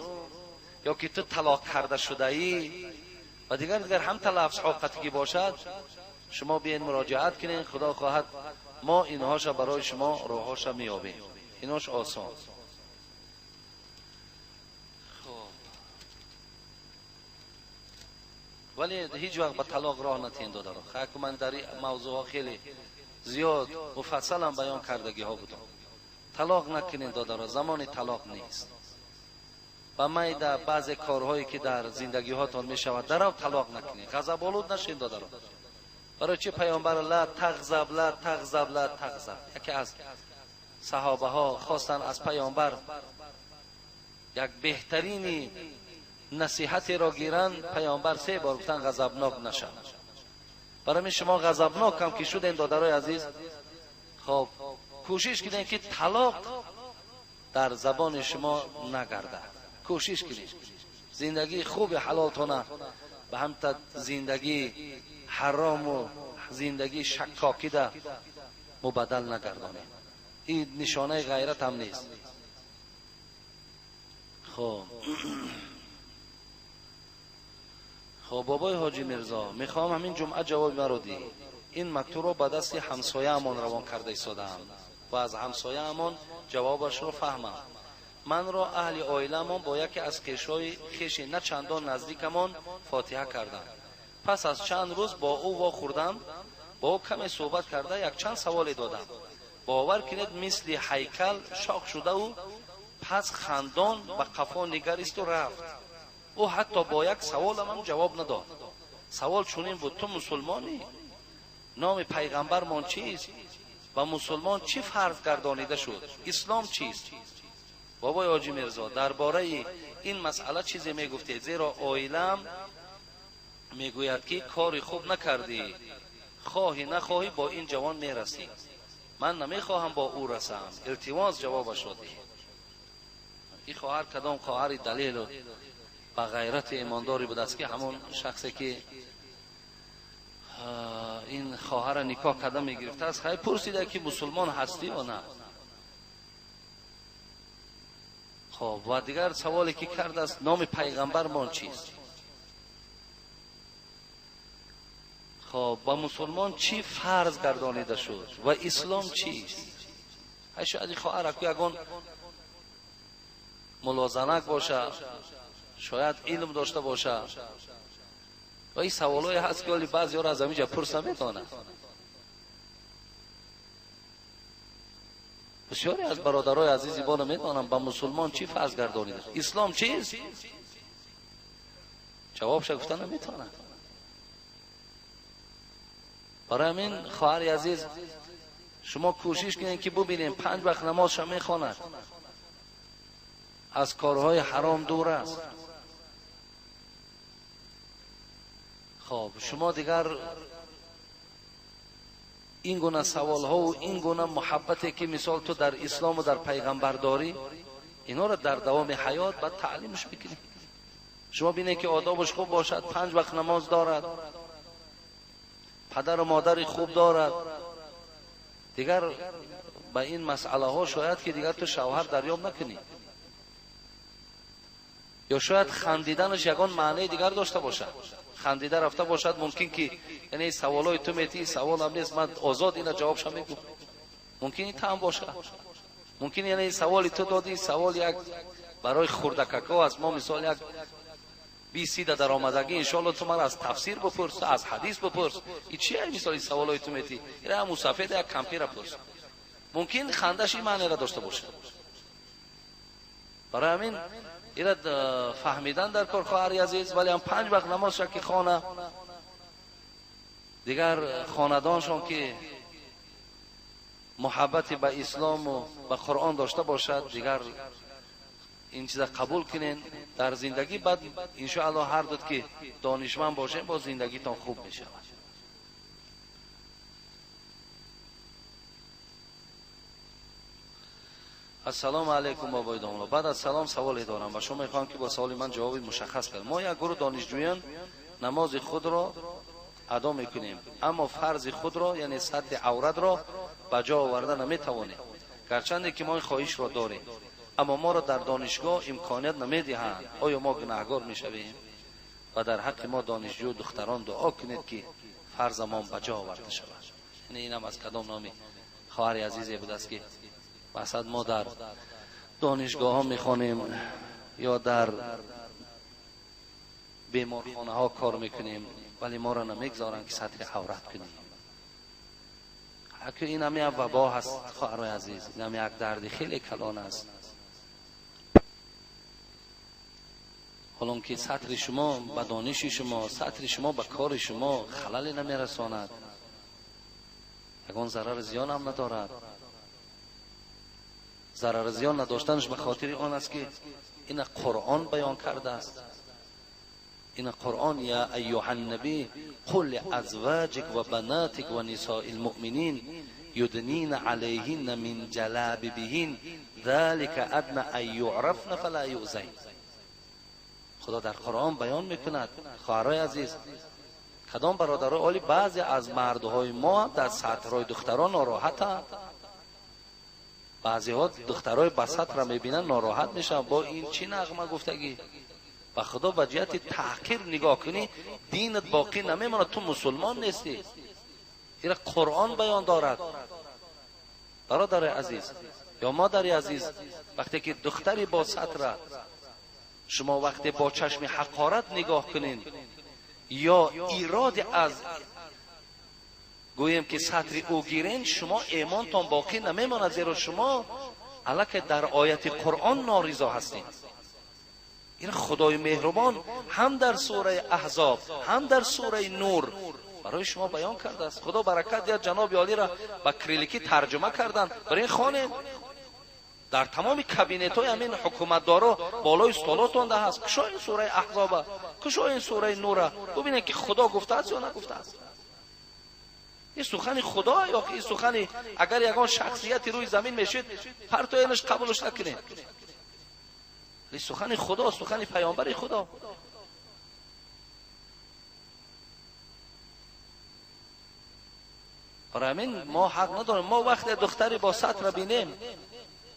ё ки ту талоқ карда шудаӣ ва дигар дигар ҳам лафзҳо қатъӣ бошад, шумо биёед муроҷиат кунед. Худо хоҳад мо инҳоша барои шумо роҳҳоша меёбем. Инош осон. Вале ҳеҷ вақт ба талоқ роҳ натиҳед, додаро. Ҳақ ман дар ин мавзӯъҳо хеле зиёд муфассалам баён кардагиҳо будам. Талоқ накунед, додаро, замони талоқ нест. Ба майда баъзе корҳое ки дар зиндагиҳотон мешавад, дарав талоқ накунед, ғазаболуд нашед, додаро. Барои чӣ паёмбар ла тағзаб, ла тағзаб, ла тағзаб? Яке аз саҳобаҳо хостанд аз паёмбар як беҳтарини насиҳатеро гиранд, паёмбар се бор гуфтанд ғазабнок нашав. Барои ҳамин шумо ғазабнок ҳам ки шудем, додарои азиз, хоб кӯшиш кунед ки талоқ дар забони шумо нагардад. Кӯшиш кунед зиндагии хуби ҳалолтона ба ҳамта зиндагии ҳарому зиндагии шаккокида мубаддал нагардонед. Ин нишонаи ғайрат ҳам нест. Хоб бобои ҳоҷи Мирзо, мехоҳам ҳамин ҷумъа ҷавоби маро диҳӣ. Ин мактубро ба дасти ҳамсояамон равон карда истодаам ва аз ҳамсояамон ҷавобашро фаҳмам. Манро аҳли оиламон бо яке аз хешҳои хеши на чандон наздикамон фотиҳа карданд. Пас аз чанд рӯз бо ӯ вохӯрдам, бо ӯ каме суҳбат карда якчанд саволе додам. Бовар кунед, мисли ҳайкал шоқ шудаву пас хандон ба қафо нигаристу рафт. Ӯ ҳатто бо як саволам ҳам ҷавоб надод. Савол чунин буд: ту мусулмонӣ? Номи пайғамбармон чист? Ба мусулмон чӣ фарз гардонида шуд? Ислом чист? Бобои ҳоҷи Мирзо, дар бораи ин масъала чизе мегуфтед, зеро оилаам мегӯяд ки кори хуб накардӣ, хоҳӣ нахоҳӣ бо ин ҷавон мерасӣ. Ман намехоҳам бо ӯ расам. Илтимос ҷавобашро диҳед. Ин хоҳар кадом хоҳари далелу ба ғайрати имондорӣ будааст ки ҳамон шахсе ки ин хоҳарро никоҳ карда мегирифтааст, хай пурсида ки мусулмон ҳастӣ ё на. Хоб ва дигар саволе ки кардааст, номи пайғамбармон чист? Хоб ба мусулмон чӣ фарз гардонида шуд ва ислом чист? Ҳай шояд ин хоҳар аку ягон мулозанак бошад, шояд илм дошта бошад. Ва ин саволҳое ҳаст ки вале баъзеҳоро аз ҳамин ҷо пурса метавонад. Бисёре аз бародарои азизи мо намедонанд ба мусулмон чӣ фарз гардонида, ислом чист? Ҷавобша гуфта наметавонад. Барои ҳамин хоҳари азиз, шумо кӯшиш кунед ки бубинем панҷ вақт намозша мехонад, аз корҳои ҳаром дур аст. Хоб шумо дигар ин гуна саволҳову ин гуна муҳаббате ки мисол ту дар ислому дар пайғамбар дорӣ, инҳоро дар давоми ҳаёт баъд таълимш мекунӣ. Шумо бинед ки одобаш хуб бошад, панҷ вақт намоз дорад, падару модари хуб дорад, дигар ба ин масъалаҳо шояд ки дигар ту шавҳар дарёб накунӣ. Ё шояд хандиданаш ягон маънии дигар дошта бошад. Хандида рафта бошад, мумкин ки яъне саволҳои ту метиҳӣ, саволам нест, ман озод ина ҷавобша мегӯм. Мумкин ин таам бошад. Мумкин яъне саволи ту додӣ, савол як барои хурдакако аст. Мо мисол як 20 да даромадагӣ, иншоалло ту ман аз тафсир бипурс, аз ҳадис бипурс. И чи ай мисоли саволҳои ту метиҳӣ? Ира мусафеда як кампира пурс. Мумкин хандаш ин маънеро дошта бошад. Барои ҳамин ира фаҳмидан дар кор, хоҳари азиз, вале ҳам панҷ вақт намозша ки хона, дигар хонадоншон ки муҳаббати ба ислому ба Қуръон дошта бошад, дигар ин чиза қабул кунен дар зиндагӣ. Баъд иншоалло ҳар дуд ки донишманд бошем, боз зиндагитон хуб мешавад. Ассалому алайкум бобои домло. Баъд аз салом саволе дорам ва шумо мехоҳам ки бо саволи ман ҷавоби мушаххас кунед. Мо як гурӯҳ донишҷӯён намози худро адо мекунем, аммо фарзи худро, яъне сатри авратро ба ҷо оварда наметавонем. Гарчанде ки мо ин хоҳишро дорем, аммо моро дар донишгоҳ имконият намедиҳанд. Оё мо гунаҳгор мешавем? Ва дар ҳаққи мо донишҷӯ духтарон дуо кунед ки фарзамон ба ҷо оварда шавад. Яъне инам аз кадом номи хоҳари азизе будааст ки мақсад мо дар донишгоҳҳо мехонем ё дар беморхонаҳо кор мекунем, вале моро намегзоранд ки сатри аврат кунем. Ин ҳам як вабо ҳаст, хоҳарои азиз, ин ҳам як дарди хеле калон аст. ҳолон ки сатри шумо ба дониши шумо, сатри шумо ба кори шумо халале намерасонад, ягон зарари зиён ҳам надорад. Зарари зиён надоштанаш ба хотири он аст ки ина Қуръон баён кардааст. Ина Қуръон: я айюҳа ннабӣ қул лиазваҷик ва банатик ва нисои лмуъминин юднина алайҳинна мин ҷалабибиҳин залика адна ан юърафна фала юъзайн. Худо дар Қуръон баён мекунад. Хоҳарои азиз, кадом бародарои оли, баъзе аз мардҳои мо дар сатрҳои духтарон нороҳатанд. Баъзеҳо духтарои ба сатра мебинанд, нороҳат мешаванд. Бо ин чӣ нағма гуфтагӣ? Ба Худо ба ҷиҳати таҳқир нигоҳ кунӣ, динат боқӣ намемонад, ту мусулмон нестӣ. Ира Қуръон баён дорад. Бародари азиз ё модари азиз, вақте ки духтари бо сатра шумо вақте бо чашми ҳақорат нигоҳ кунед ё ироди аз гӯем ки сатри ӯ гирен, шумо эмонтон боқӣ намемонад, зеро шумо аллакай дар ояти Қуръон норизо ҳастед. Ин Худои меҳрубон ҳам дар сураи Аҳзоб, ҳам дар сураи Нур барои шумо баён кардааст. Худо баракат диҳад ҷаноби олиро ба кирилликӣ тарҷума карданд. Барои ин хонед. Дар тамоми кабинетҳои ҳамин ҳукуматдоро болои столотон да ҳаст. Кушо ин сураи Аҳзоба, кушо ин сураи Нура, бубинед ки Худо гуфтааст ё нагуфтааст. Ин сухани Худо ё ин сухани агар ягон шахсияти рӯи замин мешид, партоенаш қабулш накунед. Ин сухани Худо, сухани паёмбари Худо. Барои ҳамин мо ҳақ надорем. Мо вақте духтари бо сатра бинем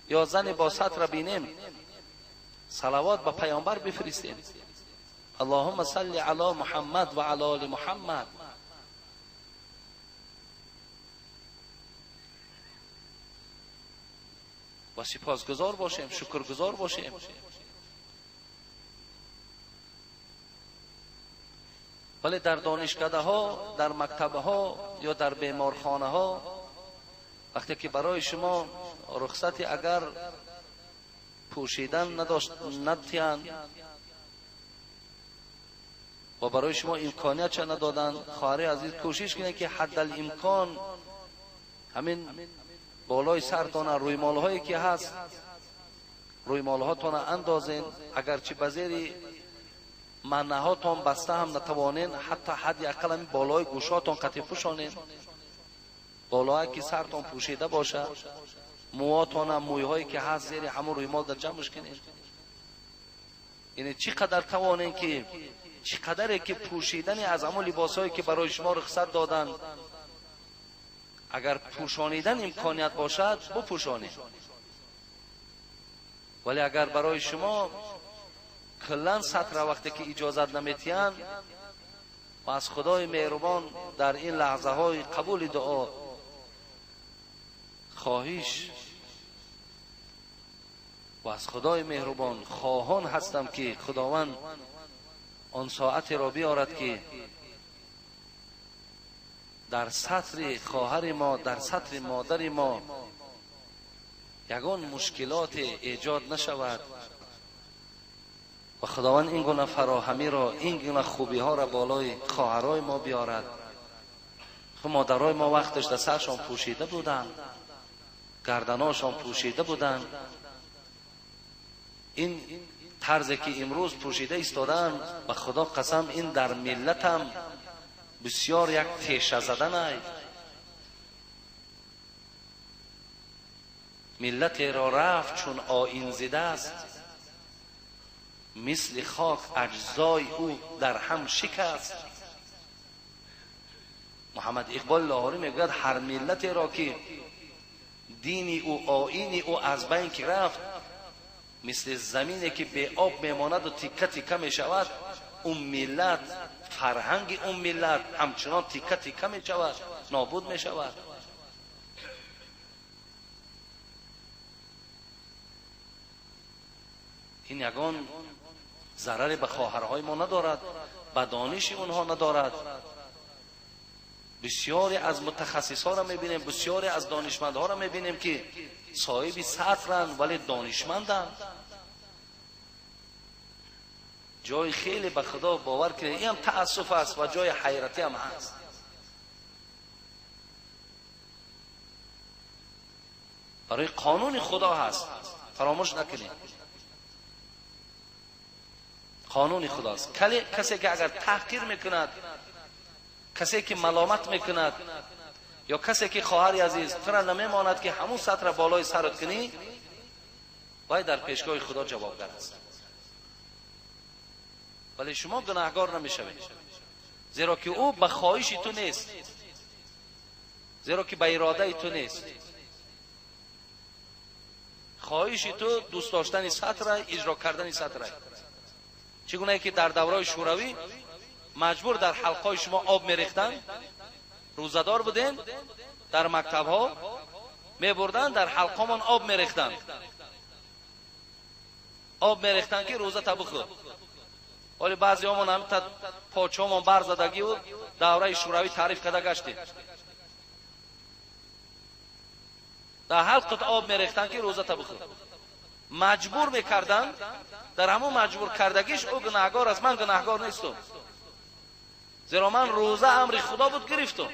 ё зани бо сатра бинем, салавот ба паёмбар бифиристем. Аллоҳумма салли ало Муҳаммад ва ало оли Муҳаммад. Ва сипосгузор бошем, шукргузор бошем. Вале дар донишкадаҳо, дар мактабҳо ё дар беморхонаҳо вақте ки барои шумо рухсати агар пӯшидан надиҳанд ва барои шумо имкониятша надоданд, хоҳари азиз, кӯшиш кунед ки ҳаддалимкон ҳамин болои сартона рӯймолҳое ки ҳаст, рӯймолҳотона андозен. Агарчи ба зери маънаҳотон баста ҳам натавонен, ҳатто ҳадди ақал ҳамин болои гӯшҳотон қатъи пӯшонен. Болое ки сартон пӯшида бошад, мӯҳотона, мӯйҳое ки ҳаст зери ҳамон рӯймол дар ҷамъш кунед. Яъне чӣ қадар тавонен ки чӣ қадаре ки пӯшидани аз ҳамон либосҳое ки барои шумо рухсат доданд, агар пӯшонидан имконият бошад, бупӯшонед. Вале агар барои шумо куллан сатра вақте ки иҷозат наметиҳанд, ва аз Худои меҳрубон дар ин лаҳзаҳои қабули дуо хоҳиш ва аз Худои меҳрубон хоҳон ҳастам ки Худованд он соатеро биёрад ки дар сатри хоҳари мо, дар сатри модари мо ягон мушкилоте эҷод нашавад ва Худованд ин гуна фароҳамиро, ин гуна хубиҳоро болои хоҳарои мо биёрад. Модарои мо вақташ дар саршон пӯшида буданд, гарданошон пӯшида буданд. Ин тарзе ки имрӯз пӯшида истодаанд, ба Худо қасам, ин дар миллатам бисёр як теша задан ай. Миллатеро рафт чун оин зидааст, мисли хок аҷзои ӯ дар ҳам шикаст. Муҳаммад Иқбол Лоҳорӣ мегӯяд ҳар миллатеро ки дини ӯ, оини ӯ аз байн ки рафт, мисли замине ки беоб мемонаду тикка тикка мешавад, он миллат, фарҳанги он миллат ҳамчунон тикка тикка мешавад, нобуд мешавад. Ин ягон Зараре ба хоҳарҳои мо надорад, ба дониши онҳо надорад. Бисёре аз мутахассисҳоро мебинем, бисёре аз донишмандҳоро мебинем ки соҳиби сатранд, вале донишманданд. Ҷои хеле ба Худо бовар кунед, ин ҳам таассуф аст ва ҷои ҳайратӣ ҳам ҳаст. Барои қонуни Худо ҳаст, фаромӯш накунед. Қонуни Худост. Касе ки агар таҳқир мекунад, касе ки маломат мекунад, ё касе ки хоҳари азиз тура намемонад ки ҳамун сатра болои сарат кунӣ, вай дар пешгоҳи Худо ҷавобгар аст. Вале шумо гунаҳгор намешавед, зеро ки ӯ ба хоҳиши ту нест, зеро ки ба иродаи ту нест. Хоҳиши ту дӯст доштани сатра, иҷро кардани сатра. Чӣ гунае ки дар давраи шӯравӣ маҷбур дар ҳалқаҳои шумо об мерехтанд, рӯзадор будем, дар мактабҳо мебурданд, дар ҳалқамон об мерехтанд, об мерехтанд ки рӯзата бихӯр. Вале баъзеҳомон ҳамта почаҳомон барзадагиву давраи шӯравӣ таъриф карда гаштем. Дар ҳалқат об мерехтанд ки рӯзата бихӯр. Маҷбур мекарданд, дар ҳамон маҷбур кардагиш ӯ гунаҳгор аст, ман гунаҳгор нестам, зеро ман рӯза амри Худо буд гирифтам.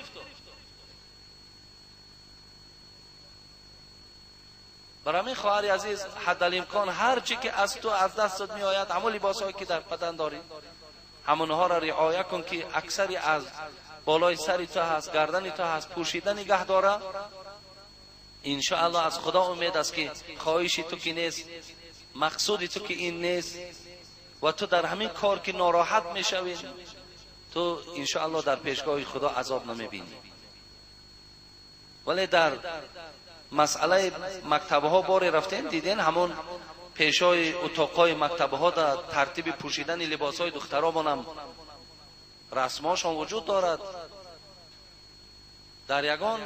Барои ҳамин хоҳари азиз, ҳаддалимкон ҳар чӣ ки аз ту аз дастат меояд, ҳамон либосҳое ки дар бадан дорӣ, ҳамонҳоро риоя кун ки аксари аз болои сари ту ҳаст, гардани ту ҳаст, пӯшида нигаҳ дора. Иншоаллоҳ аз Худо умед аст ки хоҳиши ту ки нест, мақсуди ту ки ин нест ва ту дар ҳамин кор ки нороҳат мешавӣ, ту иншоаллоҳ дар пешгоҳи Худо азоб намебинӣ. Вале дар масъалаи мактабҳо боре рафтем, дидем ҳамон пешҳои утоқҳои мактабҳо дар тартиби пӯшидани либосҳои духтаромонам расмҳошон вуҷуд дорад. Дар ягон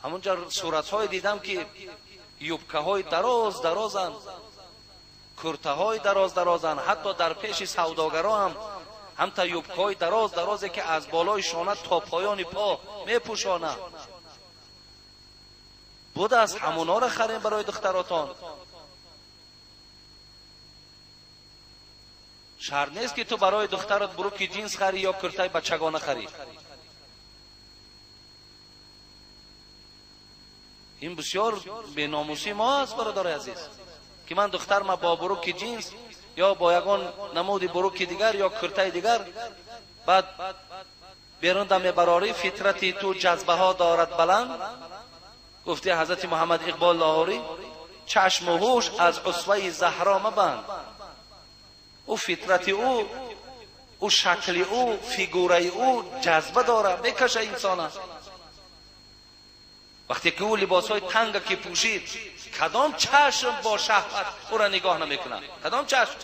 ҳамонҷа суратҳое дидам ки юбкаҳои дароз дарозанд, куртаҳои дароз дарозанд, ҳатто дар пеши савдогаро ҳам ҳамта юбкаҳои дароз дарозе ки аз болои шона то поёни по мепӯшонад будааст. Ҳамонҳоро харем барои духтаротон. Шарт нест ки ту барои духтарат буруки ҷинс харӣ ё куртаи бачагона харӣ. Ин бисёр беномусии мо аст, бародари азиз, ки ман духтарма бо буруки ҷинс ё бо ягон намуди буруки дигар ё куртаи дигар баъд берун да мебарорӣ, фитрати ту ҷазбаҳо дорад баланд. Гуфти ҳазрати Муҳаммад Иқбол Лоҳурӣ, чашму ҳуш аз усваи Заҳро мабанд. Ӯ фитрати ӯ, ӯ шакли ӯ, фигураи ӯ ҷазба дорад, мекаша инсона. Вақте ки ӯ либосҳои танга ки пӯшид, кадом чашм бо шаҳват ӯра нигоҳ намекунад? Кадом чашм?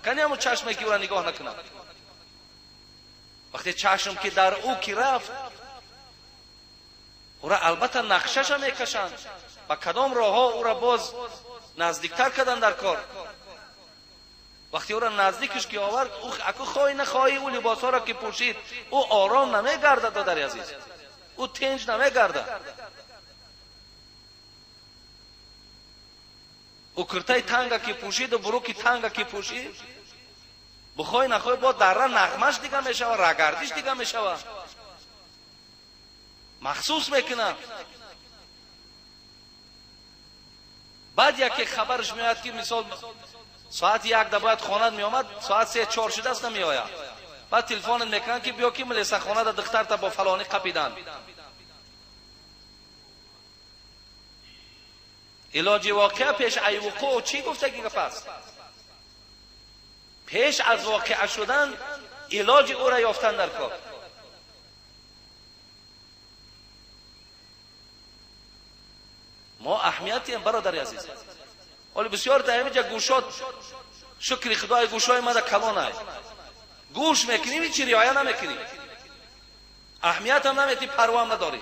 Кани ҳамон чашме ки ӯра нигоҳ накунад? Вақте чашм ки дар ӯ ки рафт, ӯра албатта нақшаша мекашанд, ба кадом роҳҳо ӯра боз наздиктар кардан дар кор. Вақте ӯра наздикаш ки овард, ӯ аку хоҳӣ нахоҳӣ ӯ либосҳоро ки пӯшид, ӯ ором намегардад, додари азиз, ӯ тинҷ намегардад. Ӯ куртаи танга ки пӯшиду буруки танга ки пӯшид, бихоҳӣ нахоҳӣ бо дарра нағмаш дига мешавад, рагардиш дига мешавад, махсус мекунад. Баъд яке хабараш меояд ки мисол соати 1 да бояд хонат меомад, соат 3-4 шудааст намеояд. Баъд телефонат мекунанд ки биё ки милисахонада духтарта бо фалонӣ қапиданд. Илоҷи воқеа пеш ай вуқӯъ чӣ гуфтаги гап аст? Пеш аз воқеа шудан илоҷи ӯра ёфтан дар кор. Мо аҳамиятием, бародари азиз. Ҳоле бисёр дар ҳаминҷа гӯшот, шукри Худои гӯшҳои мада калонай. Гӯш мекунӣ, ҳеҷ риоя намекунӣ, аҳамиятам наметӣ, парвоам надорӣ.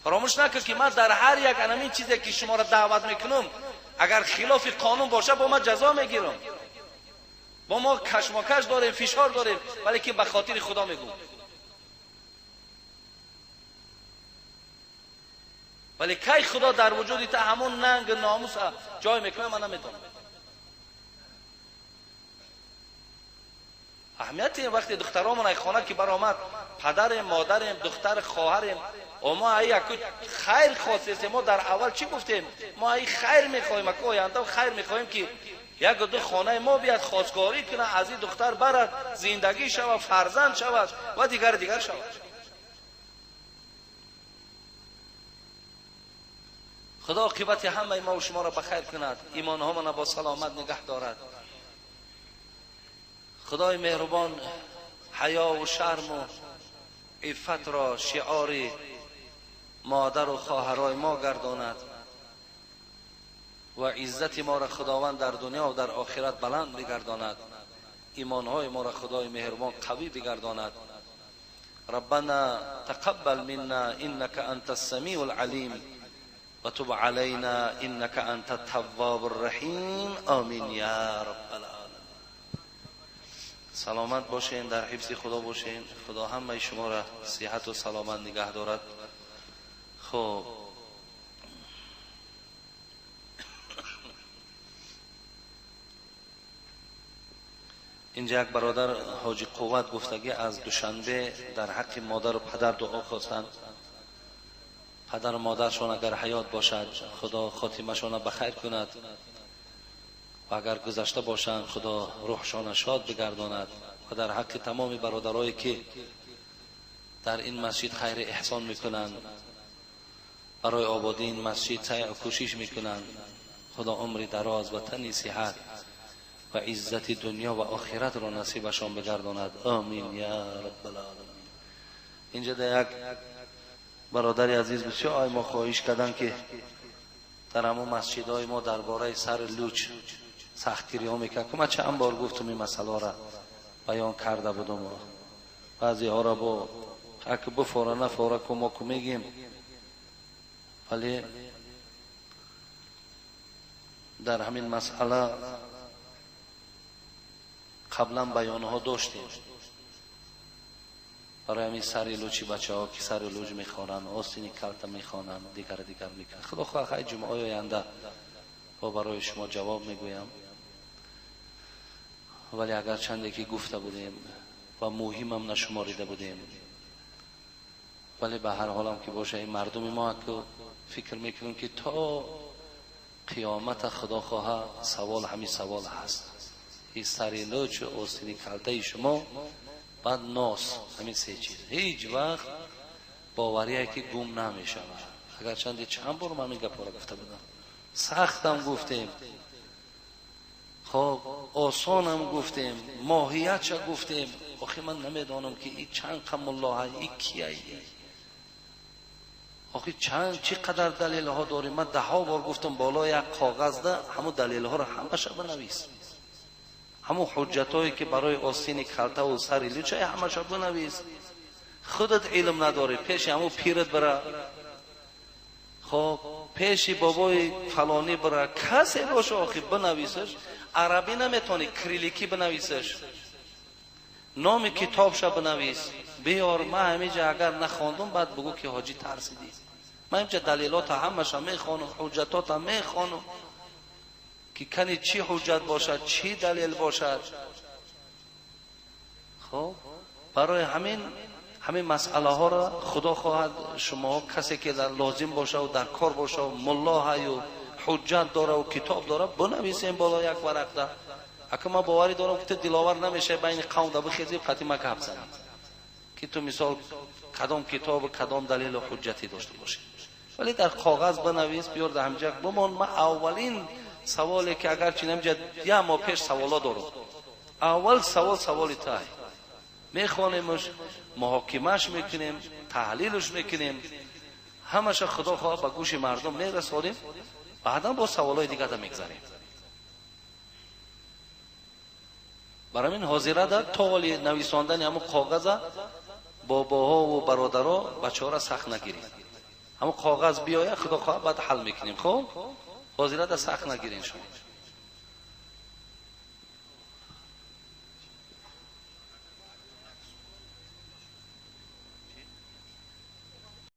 Фаромӯш накун ки ман дар ҳар як анамин чизе ки шуморо даъват мекунам, агар хилофи қонун боша, бо ман ҷазо мегирам. Бо мо кашмакаш дорем, фишор дорем, вале ки ба хотири Худо мегӯм. Вале кай Худо дар вуҷуди та ҳамон нанг номус ҷой мекунад, ман намедонам. Аҳамияти вақте духтаромон ай хона ки баромад, падарем, модарем, духтар, хоҳарем, мо ай яку хайр хостем. Мо дар аввал чӣ гуфтем? Мо ай хайр мехоҳем, аку оянда хайр мехоҳем, ки як ду хонаи мо биёд, хостгорӣ кунад, аз ин духтар барад, зиндагӣ шавад, фарзанд шавад ва дигар дигар шавад. Худо оқибати ҳамаи мо ва шуморо ба хайр кунад, имонҳомонро бо саломат нигаҳ дорад. Худои меҳрубон ҳаё ва шарму иффатро шиори модару хоҳарои мо гардонад ва иззати моро Худованд дар дунё ва дар охират баланд бигардонад. Имонҳои моро Худои меҳрубон қавӣ бигардонад. ربنا تقبل منا إنك أنت السميع العليم وتب علينا إنك أنت التواب الرحيم. آمين يا رب العالمين. سلامت باشین، در حفظ خدا باشین. خدا همه شما را صحت و سلامت نگه دارد. خب اینجا یک برادر حاجی قوت گفتگی از دوشنبه در حق مادر و پدر دعا خواستند. پدر و مادرشان اگر حیات باشد خدا خاتمه‌شان به خیر کند و اگر گذشته باشند خدا روحشان شاد بگرداند و در حق تمام برادرایی که در این مسجد خیر احسان میکنند، برای آبادی این مسجد سعی و کوشش میکنند، خدا عمر دراز و تنی صحت و عزت دنیا و آخرت را نصیبشان بگرداند. آمین یا رب العالمین. اینجا در یک برادر عزیز بسیار ما خواهش کردن که در همون مسجدهای ما درباره سر لوچ سختگیری ها میکرد که من چند بار گفتم این مسئله را بیان کرده بودم. بعضی ها را با اک بفاره نفاره که ما که میگیم، ولی در همین مسئله قبلا بیان ها داشتیم. برای همین سر لوچی بچه ها که سر لوچ میخوانند، آستین کلته میخوانند، دیگر دیگر میکنند. خدا خواه جمعه آینده با برای شما جواب میگویم. ولی اگر چندی که گفته بودیم و مهمم نشماریده بودیم، ولی به هر حالم که باشه این مردم ما که فکر میکنیم که تا قیامت خدا خواه سوال همین سوال هست. این سر لوچ و آستین کلته شما بعد ناس، همین سه چیز هیچ وقت باوریه که گم نمیشه. اگر چند بار من این گپا را گفته بودم، سختم گفتیم، خب آسانم گفتیم، ماهیتش گفتیم. آخه من نمیدانم که این چند قم الله این کیه، آخه چند چقدر دلیل ها داریم. من ده ها بار گفتم بالا یک کاغذ ده همون دلیل ها را همش بنویس، همون حجت که برای آستین کلته و سر لوچه همش بنویس. خودت علم نداری، پیش همون پیرت بره، خب پیش بابای فلانی بره، کسی باشه آخه بنویسش. عربی نمیتونی کریلیکی بنویسش، نام کتابش بنویس بیار. من همینجا اگر نخواندم بعد بگو که حاجی ترسیدی. من اینجا دلیلات همش میخوانم، حجتات میخوانم که کنی چی حجت باشد، چی دلیل باشد. خب برای همین مسئله ها را خدا خواهد شما کسی که در لازم باشه و در کار باشه و ملا های و حجت داره و کتاب داره بنویسیم بالا یک ورق ده. اگه من باوری دارم که تو دلاور نمیشه بین قوم ده بخیزی قطعی ما گپ زنی که تو مثال کدام کتاب و کدام دلیل و حجتی داشته باشی، ولی در کاغذ بنویس بیار در همجا بمان. من اولین سوالی که اگر چی نمیجا یه ما پیش سوالا دارم، اول سوال سوالی تای میخوانیمش، محاکمهش میکنیم، تحلیلش میکنیم، همش خدا خواه به گوش مردم میرسانیم، بعدا با سوالای دیگه ده میگذاریم. برای این حاضره در تا نویساندن همون کاغذ باباها و برادرها بچه ها را سخت نگیریم، همون کاغذ بیاید خدا خواه بعد حل میکنیم. خب حاضره در سخت نگیرین شما.